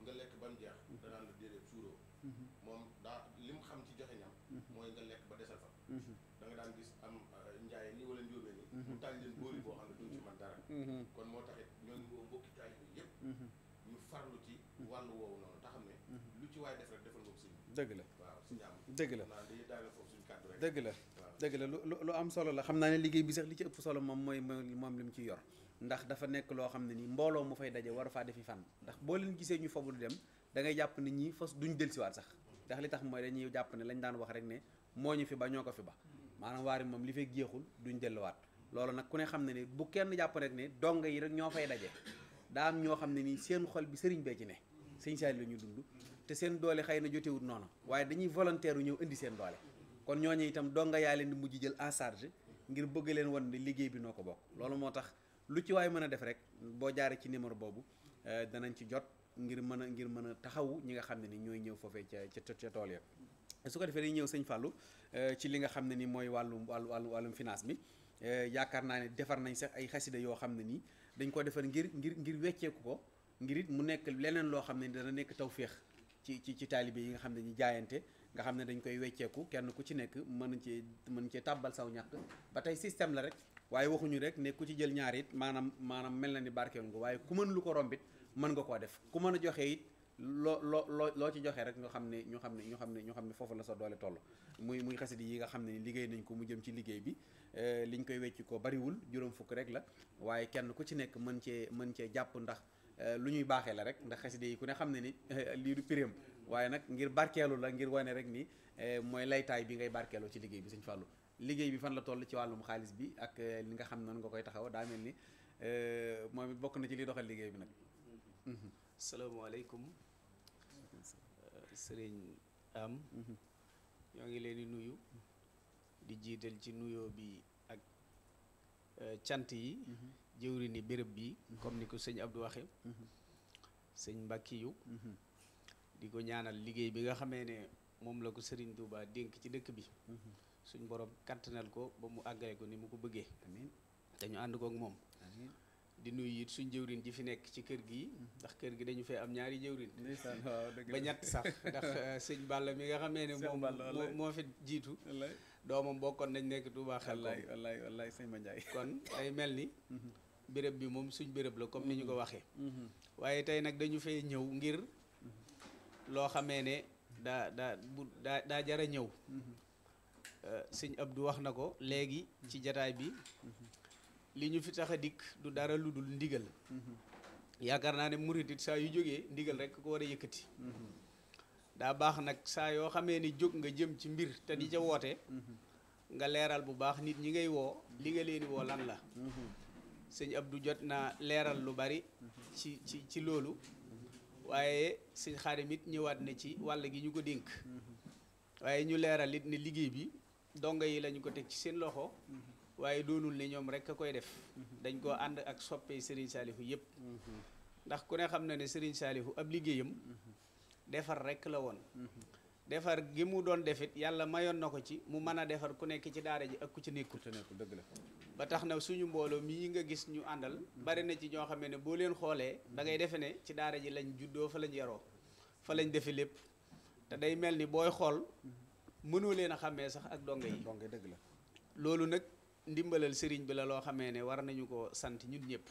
C: nga lekk ba mu jeex danaan la déedéet suuroo moom daa li mu xam ci joxe ñam mooy nga lekk ba desal fa da nga daan gis am njaaye nii wala njóobee ni mu taaj leen booli boo xam ne duñ ci man dara kon moo taxit ñoo ngi woo mbokki taay bi yëpp ñu farlu ci wàllu woowu noonu te xam ne lu ci waay def rek defal nga ko sëñ
A: dëgg la
C: waaw si ñaam
A: dëgg la
C: naa dañuy daaneel foofu suñu kàddu rek
A: dëgg la lu am solo la xam naa ne liggéey bi sax li ci ëpp solo moom mooy moom li mu ci yor ndax dafa nekk loo xam ne nii mbooloo mu fay daje war a faa defi fan ndax boo leen gisee ñu fabu dem da ngay jàpp ne ñii fas duñ dellusiwaat sax ndax li tax mooy dañuy jàpp ne lañ daan wax rek ne moo ñu fi ba ñoo ko fi ba maanaam waari moom li fay jeexul duñ delluwaat loolu nag ku ne xam ne ni bu kenn jàpp rek ne donga yi rek ñoo fay daje daa am ñoo xam ne nii seen xol bi sëriñ bee ci ne sëñ Saliou la ñu dund te seen doole xëy na jotewut noonu waaye dañuy volontaire u ñëw indi seen doole kon ñooñu itam donga yaa leen di mujj jël en charge ngir bëgg leen wan ne liggéey bi noo ko bokk loolu moo tax lu ci waay mën a def rek boo jaaree ci numéro boobu danañ ci jot ngir mën a taxawu ñi nga xam ne ni ñooy ñëw foofee ca tool ya su ko defee dañuy ñëw sëñ Fallou ci li nga xam ne ni mooy wàllum finance bi yaakaar naa ne defar nañ sax ay xasida yoo xam ne nii dañ ko defar ngir wecceeku ko ngir it mu nekk leneen loo xam ne ni dana nekk tawféex ci taalibe yi nga xam ne ñu jaayante nga xam ne dañ koy wecceeku kenn ku ci nekk mën cee tàbbal saw ñàkk ba tey système la rek waaye waxuñu rek ne ku ci jël ñaar it maanaam mel na ni barkeelu nga waaye ku mën lu ko rombit mën nga koo def ku mën a joxe it loo ci joxe rek ñu xam ne foofu la sa doole toll muy xasida yi nga xam ne ni liggéey nañ ko mu jëm ci liggéey bi liñ koy wecc ko bariwul juróom fukk rek la waaye kenn ku ci nekk mën cee jàpp ndax lu ñuy baaxee la rek ndax xasida yi ku ne xam ne ni lii du piréem waaye nag ngir barkeelu la ngir wane rek ni mooy laytaay bi ngay barkeeloo ci liggéey bi sëñ Fallou liggéey bi fan la toll ci wàllum xaalis bi ak li nga xam noonu nga koy taxaw daa mel ni moom it bokk na ci li doxal liggéey bi nag
D: salaamaaleykum sëriñ am ñoo ngi leen di nuyu di jiital ci nuyoo bi ak cant yi jëwri ni béréb bi comme ni ko sëñ Abdou waxe sëñ Mbàkkiyu di ko ñaanal liggéey bi nga xamee ne moom la ko Serigne Touba dénk ci dëkk bi suñ borom kattanal ko ba mu àggale ko ni mu ko bëggee amiin te ñu ànd ko ak moom amiin di nuyu it suñ jëwrin ji fi nekk ci kër gi ndax kër gi dañu fee am ñaari jëwrin ba ñett sax ndax sëñ Balla mi nga xamee ne moom moo fi jiitu doomam bokkoon nañ nekk Touba xel
A: wallaay sëñ Mandiaye
D: kon day mel ni béréb bi moom suñ béréb la comme ni ñu ko waxee waaye tey nag dañu fee ñëw ngir loo xamee ne daa jara ñëw sëñ Abdou wax na ko léegi ci jataay bi li ñu fi tax a dikk du dara lu dul ndigal yaakaar naa ne murit it saa yu jógee ndigal rek ko war a yëkkati daa baax nag saa yoo xamee ni jóg nga jëm ci mbir te di ca woote nga leeral bu baax nit ñi ngay woo li nga leen di woo lan la sëñ Abdou jot na leeral lu bari ci loolu waaye sëñ Xaadim it ñëwaat na ci wàll gi ñu ko dénk waaye ñu leeral it ne liggéey bi donga yi lañu ko teg ci seen loxo waaye doonul ne ñoom rek a koy def dañ koo ànd ak soppee Serigne Saliou yëpp ndax ku ne xam na ne Serigne Saliou ab liggéeyam defar rek la woon defar gi mu doon defit yàlla mayoon na ko ci mu mën a defar ku nekk ci daara ji ak ku ci nekkul
A: dëgg la
D: ba tax na suñu mbooloo mii nga gis ñu àndal bari na ci ñoo xam ne boo leen xoolee da ngay defe ne ci daara ji lañ juddoo fa lañ yaroo fa lañ defe lépp te day mel ni booy xool mënoo leen a xàmmee sax ak donga yi
A: dëgg la
D: loolu nag ndimbalal sëriñ bi la loo xamee ne war nañu ko sant ñun ñëpp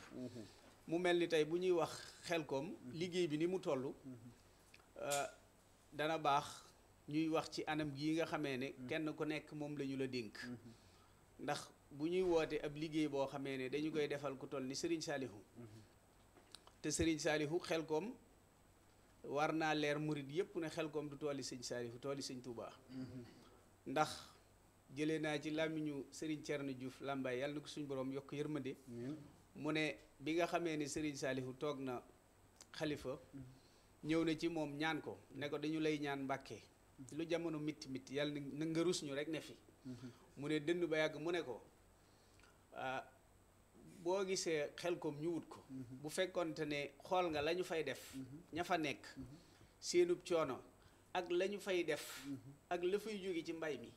D: mu mel ni tey bu ñuy wax Xelcom liggéey bi ni mu toll dana baax ñuy wax ci anam gii nga xamee ne kenn ku nekk moom la ñu la dénk ndax bu ñuy woote ab liggéey boo xamee ne dañu koy defal ku toll ni Serigne Saliou te Serigne Saliou Xelcom war naa leer murit yépp ne Xelcom du tooli sëñ Saliou tooli sëñ Touba ndax jëlee naa ci làmmiñu Serigne Thierno Diouf Lambaye yàlla na ko suñu borom yokk yërmande mu ne bi nga xamee ne Serigne Saliou toog na xalifa ñëw na ci moom ñaan ko ne ko dañu lay ñaan Mbàkke lu jamono mitti mitti yàlla na nga rus ñu rek ne fi mu ne dënd ba yàgg mu ne ko boo gisee Xelcom ñu wut ko bu fekkonte ne xool nga la ñu fay def ña fa nekk seenub coono ak la ñu fay def ak la fay jóge ci mbay mi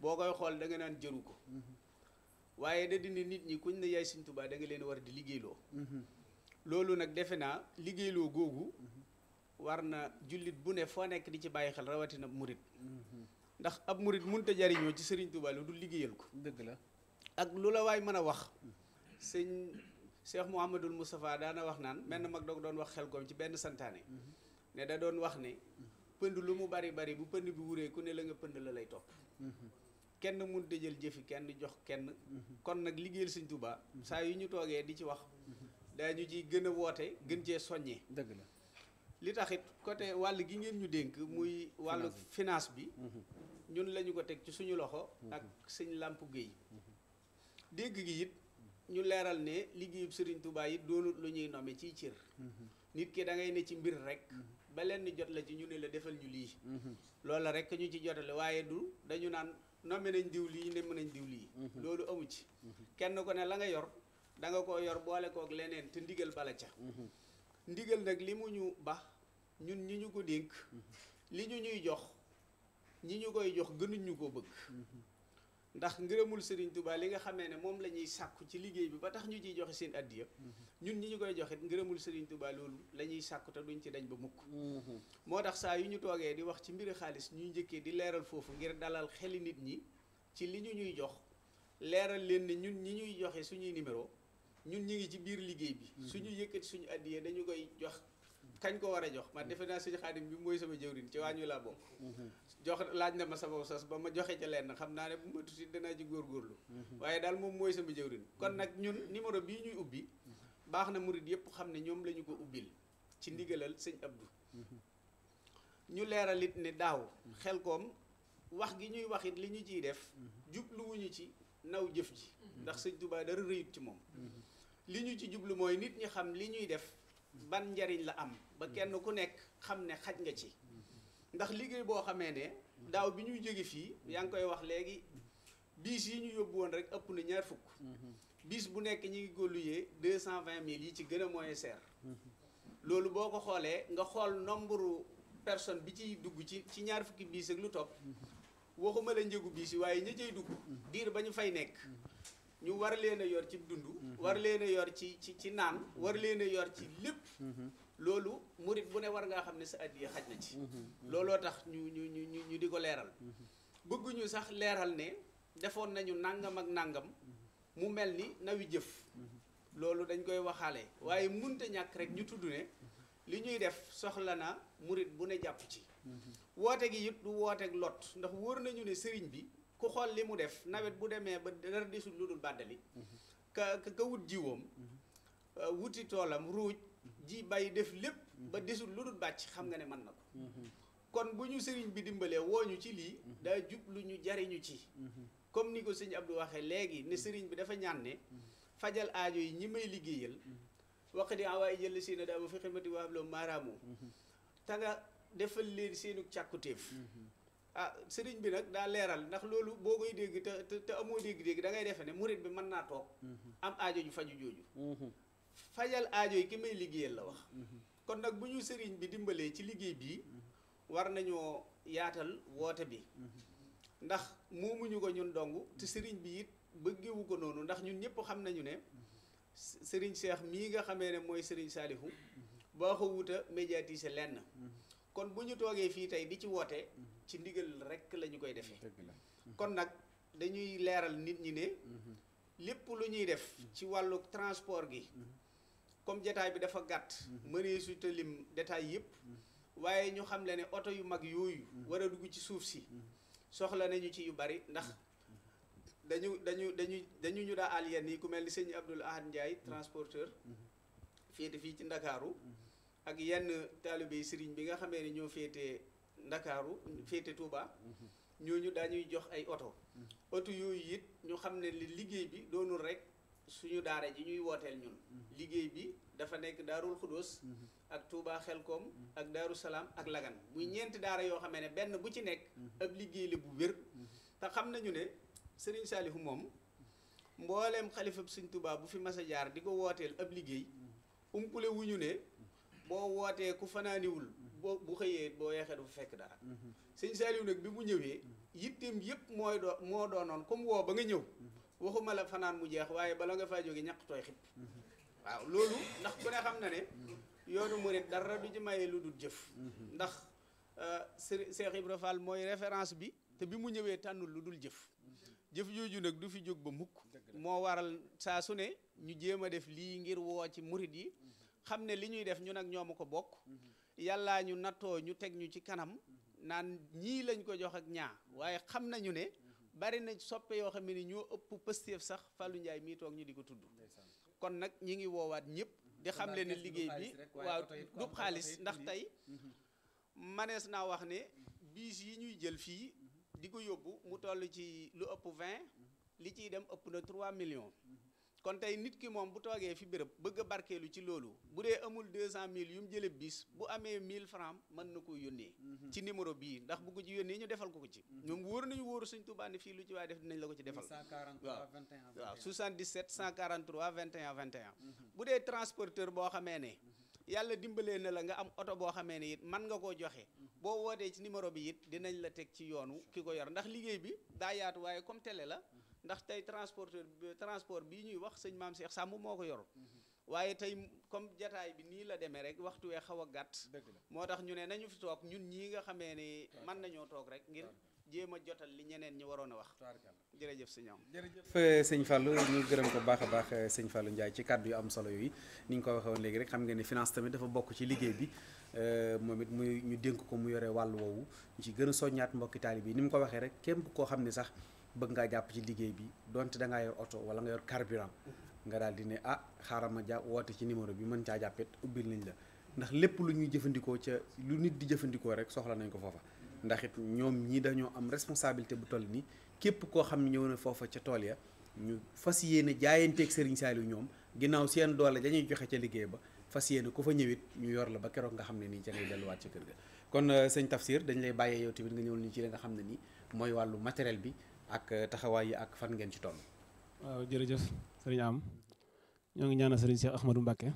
D: boo koy xool da nga naan jëru ko waaye da dindi nit ñi kuñ ne yaay Sëñ Tuubaa da nga leen war di liggéeyloo loolu nag defe naa liggéeyloo googu war na jullit bu ne foo nekk di ci bàyyi xel rawatina murit ndax ab murit mënta jariñoo ci Sëriñ Tuubaa lu dul liggéeyal ko
A: dëgg la
D: ak lu la waay mën a wax sëñ Cheikh Mouhamadul Moustapha daana wax naan menn mag doog doon wax Xelcom ci benn santaane ne da doon wax ne pënd lu mu bari bari bu pënd bi wuree ku ne la nga pënd la lay topp kenn mun dëjël jëfi kenn jox kenn kon nag liggéeyal Sëñ Tuubaa saa yu ñu toogee di ci wax daañu ci gën a woote gën cee soññee
A: dëgg la
D: li taxit côté wàll gi ngeen ñu dénk muy wàllu finance bi ñun lañu ko teg ci suñu loxo ak sëñ Lamp Gueye dégg gi it ñu leeral ne liggéeyub Sëriñ Tuubaa it doonut lu ñuy nome ciy cër nit ki da ngay ne ci mbir rek ba leen jot la ci ñu ne la defal ñu lii loolu la rek ñu ci jotale waaye du dañu naan nome nañ diw lii ne mën nañ diw lii loolu amu ci kenn ko ne la nga yor da nga ko yor boole kook leneen te ndigal bala ca ndigal nag li mu ñu ba ñun ñi ñu ko dénk li ñu ñuy jox ñi ñu koy jox gënuñ ñu ko bëgg ndax ngërëmul Sëriñ Tuubaa li nga xamee ne moom la ñuy sàkku ci liggéey bi ba tax ñu ciy joxe seen addiya ñun ñi ñu koy joxit ngërëmul Sëriñ Tuubaa loolu la ñuy sàkku te duñ ci dañ ba mukk moo tax saa yu ñu toogee di wax ci mbiri xaalis ñuy njëkkee di leeral foofu ngir dalal xeli nit ñi ci li ñu ñuy jox leeral leen ne ñun ñi ñuy joxe suñuy numéro ñun ñi ngi ci biir liggéey bi suñu yëkkati suñu addiya dañu koy jox kañ ko war a jox man defe naa sëñ Xaadim bi mooy sama jëwriñ ci waa ñu laa bokk jox laaj na ma sama sas ba ma joxe ca lenn xam naa ne bu ma tuuti danaa ci góorgóorlu waaye daal moom mooy sama jëwriñ kon nag ñun numéro bii ñuy ubbi baax na murit yëpp xam ne ñoom la ñu ko ubbil ci ndigalal sëñ Abdou ñu leeral it ne daaw Xelcom wax gi ñuy wax it li ñu ciy def jubluwuñu ci naw jëf ji ndax sëñ Tuubaa dara rëyut ci moom li ñu ci jublu mooy nit ñi xam li ñuy def ban njariñ la am ba kenn ku nekk xam ne xaj nga ci ndax liggéey boo xamee ne daaw bi ñuy jóge fii yaa ngi koy wax léegi biis yi ñu yóbbu woon rek ëpp na 20 biis bu nekk ñi ngi ko luyee 220 000 yi ci gën a moyen cher loolu boo ko xoolee nga xool nombre personne bi ciy dugg ci ñaar fukki biis ak lu topp waxuma la njëgu biis yi waaye ña cay dugg diir ba ñu fay nekk ñu war leen a yor ci dund war leen a yor ci naan war leen a yor ci lépp loolu murit bu ne war ngaa xam ne sa addiya xaj na ci looloo tax ñu di ko leeral bëgguñu sax leeral ne defoon nañu nangam ak nangam mu mel ni nawi jëf loolu dañ koy waxaale waaye munte ñàkk rek ñu tudd ne li ñuy def soxla na murit bu ne jàpp ci woote gi it du wooteeg lot ndax wóor nañu ne sëriñ bi ku xool li mu def nawet bu demee ba dara desul lu dul bàddali ka wut jiwoom wuti toolam ruuj ji bay def lépp ba desul lu dul bàcc xam nga ne mën na ko kon bu ñu sëriñ bi dimbalee wooñu ci lii daa jublu ñu jariñu ci comme ni ko sëñ Abdou waxee léegi ne sëriñ bi dafa ñaan ne fajal aajo yi ñi may liggéeyal waq di awaay jël si na daa ma fi xidmati waa loo maaraamu te nga defal leen seenu càkkutéef ah sëriñ bi nag daa leeral ndax loolu boo koy dégg te amoo dégg-dégg da ngay defe ne murit bi mën naa toog am aajo ju faju jooju fajal aajo yi ki may liggéeyal la wax kon nag bu ñu sëriñ bi dimbalee ci liggéey bii war nañoo yaatal woote bi ndax moomuñu ko ñun dong te sëriñ bi it bëggewu ko noonu ndax ñun ñëpp xam nañu ne sëriñ Cheikh mii nga xamee ne mooy sëriñ Saalihu baa ko wuta médiatiser lenn kon bu ñu toogee fii tey di ci woote ci ndigal rekk la ñu koy defee kon nag dañuy leeral nit ñi ne lépp lu ñuy def ci wàllu transport gi comme jataay bi dafa gàtt mënee su talim détail yëpp waaye ñu xam le ne oto yu mag yooyu war a dugg ci suuf si soxla nañu ci yu bari ndax dañu ñu daa àll yenn yi ku mel ni sëñ Abdoul Ahad Ndiaye transporteur féete fii ci Ndakaaru ak yenn taalibe yi sëriñ bi nga xamee ne ñoo féete Ndakaaru féete Touba ñooñu dañuy jox ay oto yooyu it ñu xam ne li liggéey bi doonul rek suñu daara ji ñuy wooteel ñun liggéey bi dafa nekk Daarul Xudóos ak Touba Xelkom ak Daaru Salaam ak Lagan muy ñeenti daara yoo xamee ne benn bu ci nekk ab liggéey la bu wér te xam nañu ne Sëriñ Saalihu moom mbooleem xalifab Sëriñ Touba bu fi mas a jaar di ko wooteel ab liggéey umpule wuñu ne boo wootee ku fanaaniwul bu xëyee boo yeexee du fa fekk dara Sëriñ Saalihu nag bi mu ñëwee yitteem yëpp moo doonoon comme woo ba nga ñëw waxuma la fanaan mu jeex waaye bala nga faa jóge ñaq tooy xib waaw loolu ndax ku ne xam na ne yoonu murit dara du ci maye lu dul jëf ndax Cheikh Ibra Fall mooy référence bi te bi mu ñëwee tànnul lu dul jëf jooju nag du fi jóg ba mukk moo waral saa su ne ñu jéem a def lii ngir woo ci murit yi xam ne li ñuy def ñun ak ñoomu ko bokk yàllaa ñu nattoo ñu teg ñu ci kanam naan ñii lañ ko jox ak ñaa waaye xam nañu ne bari na soppe yoo xam ne ni ñoo ëpp pëstéef sax Fallou Ndiaye mii toog ñu di ko tudd kon nag ñi ngi woowaat ñëpp di xam leen ne liggéey bi waaw du xaalis ndax tey manees naa wax ne biis yi ñuy jël fii di ko yóbbu mu toll ci lu ëpp 20 li ciy dem ëpp na 3 millions kon tey nit ki moom bu toogee fi béréb bëgg a barkeelu ci loolu bu dee amul 200 000 yu mu jële bis bu amee 1000 francs mën na ko yónnee ci numéro bii ndax bu ko ci yónnee ñu defal ko ci ñoom wóor nañu wóoru Sëñ Tuubaa ne fii lu ci waay def dinañ la ko ci defal waaw 77 143 21 21 bu dee transporteur boo xamee ne yàlla dimbalee na la nga am oto boo xamee ne it mën nga koo joxe boo wootee ci numéro bi it dinañ la teg ci yoonu ki ko yor ndax liggéey bi daa yaatu waaye comme télé la ndax tey transport bii ñuy wax sëñ Maam Cheikh Samb moo ko yor waaye tey comme jataay bi nii la demee rek waxtu wee xaw a gàtt moo tax ñu ne nañu fi toog ñun ñii nga xamee ne mën nañoo toog rek ngir jéem a jotal li ñeneen ñi waroon a wax jërëjëf sëñ am
A: jërëjëf sëñ Fallou ñu gërëm ko baax a baax sëñ Fallou Ndiaye ci kàddu yu am solo yooyu ni ñu ko waxee woon léegi rek xam nga ne finance tamit dafa bokk ci liggéey bi moom it muy ñu dénk ko mu yore wàllu woowu ñu ci gën a soññaat mbokki taalibe yi ni mu ko waxee rek képp koo xam ne sax bëgg ngaa jàpp ci liggéey bi donte da ngaa yor oto wala nga yor carburant nga daal di ne xaaral ma woote ci numéro bi mën caa jàppit ubbil nañ la ndax lépp lu ñuy jëfandikoo ca lu nit di jëfandikoo rek soxla nañ ko foofa ndax it ñoom ñii dañoo am responsabilité bu toll nii képp koo xam ne ñëw na foofa ca tool ya ñu fas yéene jaayanteeg Serigne Saliou ñoom ginnaaw seen doole dañuy joxe ca liggéey ba fas yéene ku fa ñëwit ñu yor la ba keroog nga xam ne nii ca ngay delluwaat ca kër ga kon sëñ Tafsir dañ lay bàyyee yow tamit nga ñëwal ñu ci la nga xam ne nii mooy wàllu matériel bi ak taxawaay yi ak fan ngeen ci toll.
E: waaw jërëjëf sëriñ am ñoo ngi ñaanal sëriñ Cheikh Ahmadou Mbacké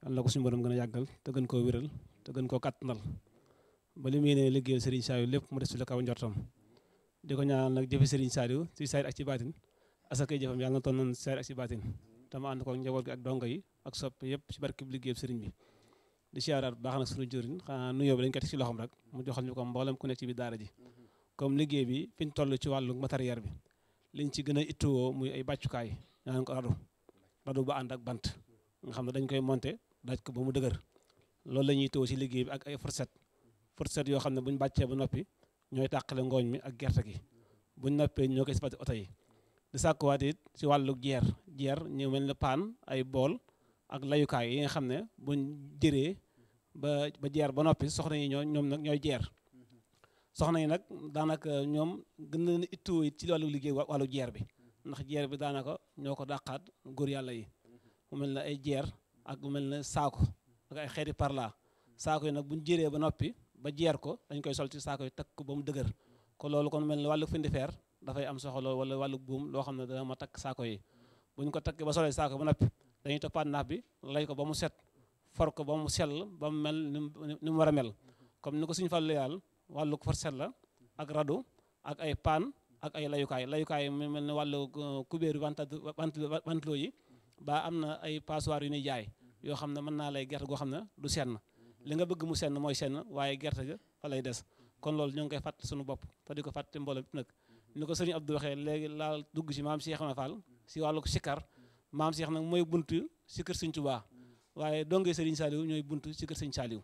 E: yal na ko suñu borom gën a yàggal te gën koo wéral te gën koo kàttanal ba li muy ne liggéeyal Serigne Saliou lépp mu des ci la kaw njortam di ko ñaanal nag jëfe Serigne Saliou ci saayir ak ci baatin asakay jëfam yàlla na toll noonu saayir ak ci baatin te ma ànd ko njaboot gi ak dongo yi ak soppe yëpp ci barkeb liggéeyam Serigne bi di siyaaraat bu baax nag suñu jëriñ xanaa nuyoo bi dañ ko teg ci loxoom rek mu joxal ñu ko mboolem ku nekk ci biir daara ji comme liggéey bi fi ñu toll ci wàllu matériel bi liñ ci gën a ittuwoo muy ay bàccukaay ñaan ko radu ba ànd ak bant nga xam ne dañ koy monter daaj ko ba mu dëgër loolu la ñuy ittuwoo ci liggéey bi ak ay fourchette yoo xam ne buñ bàccee ba noppi ñooy tàqale ngooñ mi ak gerte gi buñ noppee ñoo koy sipati oto yi di sàkkuwaat it ci wàllu jeer ñu mel ne paan ay bool ak layukaay yi nga xam ne buñ jëree ba jeer ba noppi soxna yi ñoom nag ñooy jeer soxna yi nag daanaka ñoom gën leen ittuwoo it ci wàllu liggéey wàllu jeer bi ndax jeer bi daanaka ñoo ko dàqaat góor yàlla yi mu mel ne ay jeer ak mu mel ne saako ak ay xeeti parla saako yi nag buñ jëree ba noppi ba jeer ko dañ koy sol ci saako yi takk ko ba mu dëgër ko loolu kon mel ne wàllu findi feer dafay am soxla wala wàllu buum loo xam ne dana ma takk saako yi buñ ko takkee ba solee saako ba noppi dañuy toppaat naaf bi lay ko ba mu set for ko ba mu sell ba mu mel ni mu war a mel comme ni ko suñu fàllu yàlla wàllu fourchette la ak radu ak ay paan ak ay layukaay mu mel ne wàllu kubéeru ventilo yi ba am na ay passoire yu ñuy jaay yoo xam ne mën naa lay gerte goo xam ne du senn li nga bëgg mu senn mooy senn waaye gerte ga fa lay des kon loolu ñoo ngi koy fàtt suñu bopp te di ko fàtte mbooloo bi nag ni ko sëriñ Abdou waxee léegi laal dugg ci maam Cheikh Ibra Fall si wàllu sikkar maam Cheikh nag mooy buntu si kër Sëriñ Tuubaa waaye dongee Sëriñ Saliou ñooy buntu si kër Sëriñ Saliou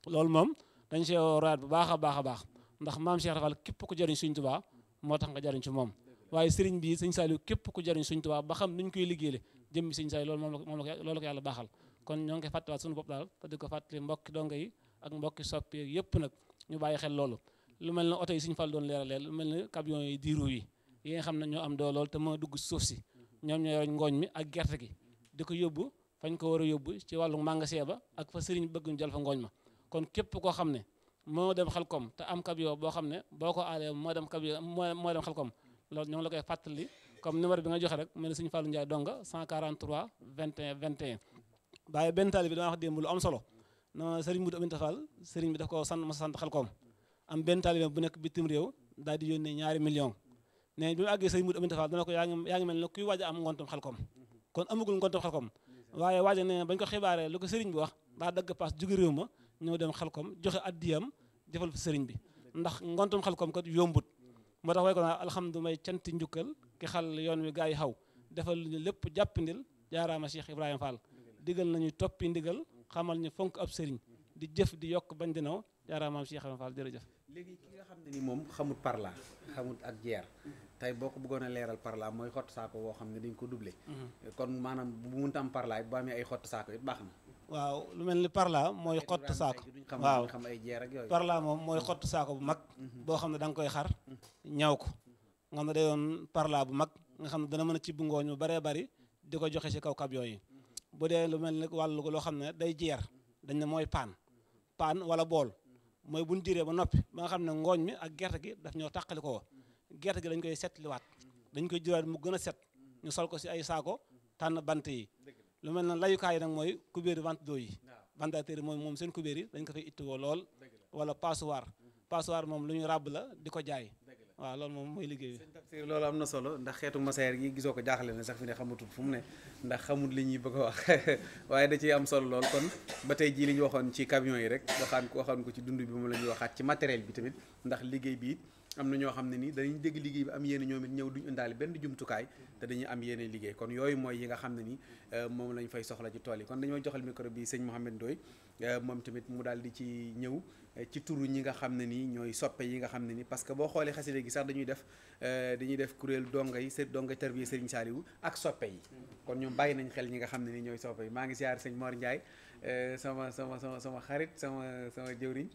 E: loolu moom dañ see raat bu baax a baax ndax maam Cheikh Ibra Fall képp ku jariñ Sëriñ Tuubaa moo tax nga jariñ ci moom waaye sëriñ bi Sëriñ Saliou képp ku jariñ Sëriñ Tuubaa ba xam ni ñu koy liggéeyale jëmmi Sëriñ Saliou loolu ko yàlla baaxal kon ñoo ngi koy fàttewaat suñu bopp daal te di ko fàttali mbokki dongo yi ak mbokki soppi yëpp nag ñu bàyyi xel loolu lu mel ne oto yi Sëriñ Fall doon leeraleel lu mel ne camion yi diiru yi nga xam ne ñoo am doo lool te moo dugg suuf si ñoom ñoo yoroñ ngooñ mi ak gerte gi di ko yóbbu fañ ko war a yóbbu ci wàllu magasin ba ak fa sëriñ bëgg ñu jël fa ngooñ ma kon képp koo xam ne moo dem Xelkom te am camion boo xam ne boo ko aalee moo dem Xelkom loolu ñoo ngi la koy fàttali comme numéro bi nga joxe rek mel ne Sëriñ Fallou Ndiaye donga 143 21 21 waaye benn taali bi dama wax démb lu am solo na sëriñ Moudou Aminta Fall sëriñ bi daf ko sant ma sant Xelkom am benn taalibe bu nekk bitim réew daal di yónnee 2 millions ne bi mu àggee sëriñ Moudou Aminta Fall dana ko yaa ngi mel ne kuy waaj a am ngontum Xelkom kon amagul ngontum Xelkom waaye waaja ne bañ ko xibaaree lu ko sëriñ bi wax daa dagg paas jóge réew ma ñëw dem Xelkom joxe addiyam defal fa sëriñ bi ndax ngontum Xelkom kat yombut moo tax way ko naa alhamdu may canti njukkal ki xal yoon wi gaa yi xaw defal ñu lépp jàppindil jaaraama Cheikh Ibrahima Fall digal nañu toppi ndigal xamal ñu fonk ab sëriñ di jëf di yokk bañ di naw jaaraamaam Cheikh Ibrahima Fall jërëjëf.
A: léegi ki nga xam ne ni moom xamut parla xamut ak jeer tey boo ko bëggoon a leeral parla mooy xott saako woo xam ne dañ ko doublé kon maanaam bu munta am parla it bu amee ay xott saako it baax na
E: waaw lu mel ni parla mooy xott saako waaw
A: xam ay jeer ak yooyu
E: parla moom mooy xott saako bu mag boo xam ne da nga koy xar ñaw ko nga xam ne day doon parla bu mag nga xam ne dana mën a ci bu ngooñ mu baree bari di ko joxe ci kaw camion yi bu dee lu mel ni wàllu loo xam ne day jeer dañ ne mooy paan wala bool mooy buñ jiree ba noppi ba nga xam ne ngooñ mi ak gerte gi daf ñoo tàqali ko gerte gi dañ koy setliwaat dañ koy juraat mu gën a set ñu sol ko ci ay saako tànn bant yi lu mel ne layukaay yi nag mooy kubéeri ventilo yi ventilateur yi moom seen kubéer yi dañ ko fay ittiwoo lool wala passoire moom lu ñu ràbb la di ko jaay waaw loolu moom mooy liggéey bi
A: loolu am na solo ndax xeetu masayer gi gisoo ko jaaxle na sax fi ne xamatul fu mu ne ndax xamut li ñuy bëgg a wax waaye da ciy am solo lool kon ba tey jii li ñu waxoon ci camion yi rek waxaan ko ci dund bi moom la ñuy waxaat ci matériel bi tamit ndax liggéey bi am na ñoo xam ne nii dañuy dégg liggéey bi am yéene ñoom it ñëw duñu indaale benn jumtukaay te dañuy am yéene liggéey kon yooyu mooy yi nga xam ne ni moom lañ fay soxla ci tool yi kon dañoo joxal micro bi sëñ Mouhamed Ndoye moom tamit mu daal di ci ñëw ci turu ñi nga xam ne nii ñooy soppe yi nga xam ne ni parce que boo xoolee xasida gi sax dañuy def kuréel donga yi donga tarbiya Serigne Saliou ak soppe yi kon ñoom bàyyi nañ xel ñi nga xam ne ni ñooy soppe yi maa ngi siyaar sëñ Mor Ndiaye sama xarit sama jëwriñ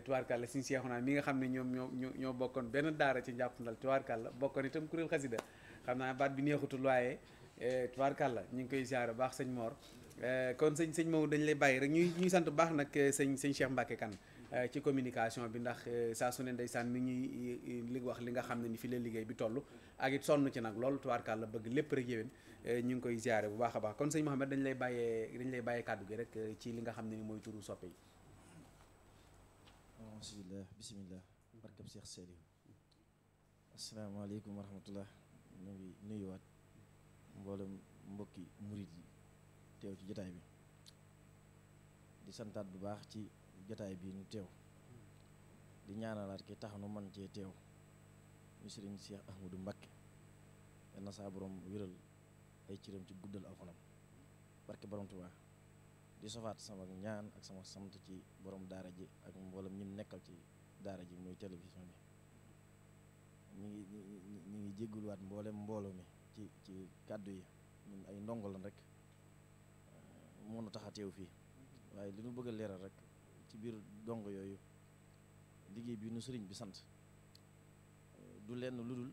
A: tubaarkàlla suñu seexunaa mi nga xam ne ñoo bokkoon benn daara ci njàppandal tubaarkàlla bokkoon itam kuréel xasida xam naa baat bi neexutul waaye tubaarkàlla ñu ngi koy siyaare baax sëñ Mor kon sëñ Maodo dañ lay bàyyi rek ñuy sant baax nag sëñ Cheikh Mbacke Kane ci communication bi ndax saa su ne ndeysaan mi ñuy li wax wax li nga xam ne ni fi la liggéey bi toll ak it sonn ci nag loolu tubaarkàlla bëgg lépp rek yéwén ñu ngi koy ziare bu baax a baax kon sëñ Mouhamed dañ lay bàyyee kàddu gi rek ci li nga xam ne ni mooy turu soppe yi.
F: alhamdulilah bisimilah barkab Seex Saaliw asalaamaaleykum wa rahmatullah ñu ngi nuyuwaat mboolem mbokki murit yi teew ci jotaay bi di santaat bu baax ci jotaay bi nu teew di ñaanalaat ki tax nu man cee teew ñu sëriñ Cheikh Ahmadou Mbacké yal na saa borom wéral ay ciram ci guddal aw fanam barke borom Tuubaa di sofaat sama ñaan ak sama sant ci borom daara ji ak mboolem ñim nekkal ci daara ji muy télévision bi ñi ngi jégguluwaat mboolem mbooloo mi ci kàddu yi ñun ay ndongo lan rek moo nu tax a teew fii waaye li nu bëgg a leeral rek ci biir dongo yooyu liggéey bi nu sëriñ bi sant du lenn lu dul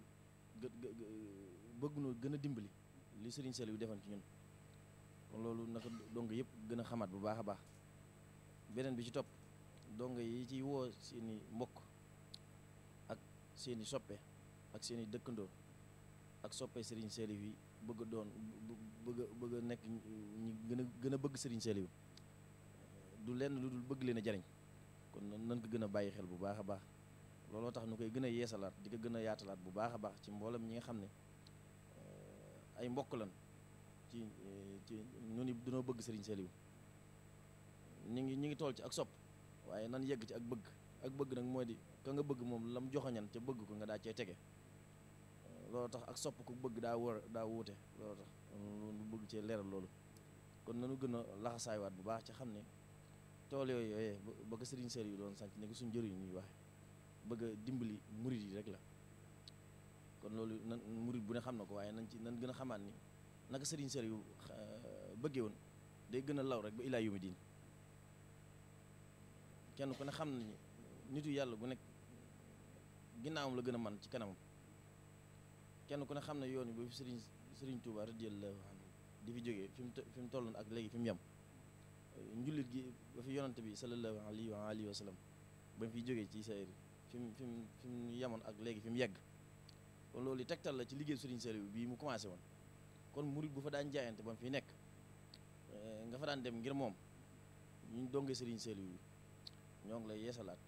F: bëgg nu gën a dimbali li sëriñ Saliou yu defoon ci ñun kon loolu naka dongo yëpp gën a xamaat bu baax a baax beneen bi ci topp dongo yi ci woo seeni mbokk ak seeni soppe ak seeni dëkkandoo ak soppe sëriñ Saliou yi bëgg a doon bëgg a nekk ñi gën a bëgg sëriñ Saliou du lenn lu dul bëgg leen a jariñ kon nan ko gën a bàyyi xel bu baax a baax looloo tax nu koy gën a yeesalaat di ko gën a yaatalaat bu baax a baax ci mboolem ñi nga xam ne ay mbokk lan ci nu ni dunoo bëgg sëriñ Saliou ñi ngi tool ci ak sopp waaye nan yegg ci ak bëgg nag mooy di ka nga bëgg moom lam joxoñan ca bëgg ko nga daa cee tege loolu tax ak sopp ku bëgg daa wuute loolu tax lu bëgg cee leeral loolu kon nanu gën a laxasaaywaat bu baax ci xam ne tool yooyu ba ko sëriñ Saliou doon sanc ne ko suñ njëriñ ñuy waxe bëgg a dimbali murit yi rek la kon loolu nan murit bu ne xam na ko waaye nan gën a xamaat ni naka sëriñ Saliou bëggee woon day gën a law rek ba ilaa yawmi diin kenn ku ne xam na ni nitu yàlla gu nekk ginnaawam la gën a man ci kanamam kenn ku ne xam ne yoon bi ba fi sëriñ Touba radiyallahu anhu di fi jógee fi mu tolloon ak léegi fi mu yem njullit gi ba fi yonante bi sallallahu alayhi wa alihi wa sallam ba mu fiy jógee ci sayri fi mu yemoon ak léegi fi mu yegg kon loolu tegtal la ci liggéey sëriñ Saliou bii mu commencé woon kon murit bu fa daan jaayante ba mu fi nekk nga fa daan dem ngir moom ñu dongee sëriñ Saliou yi ñoo ngi lay yeesalaat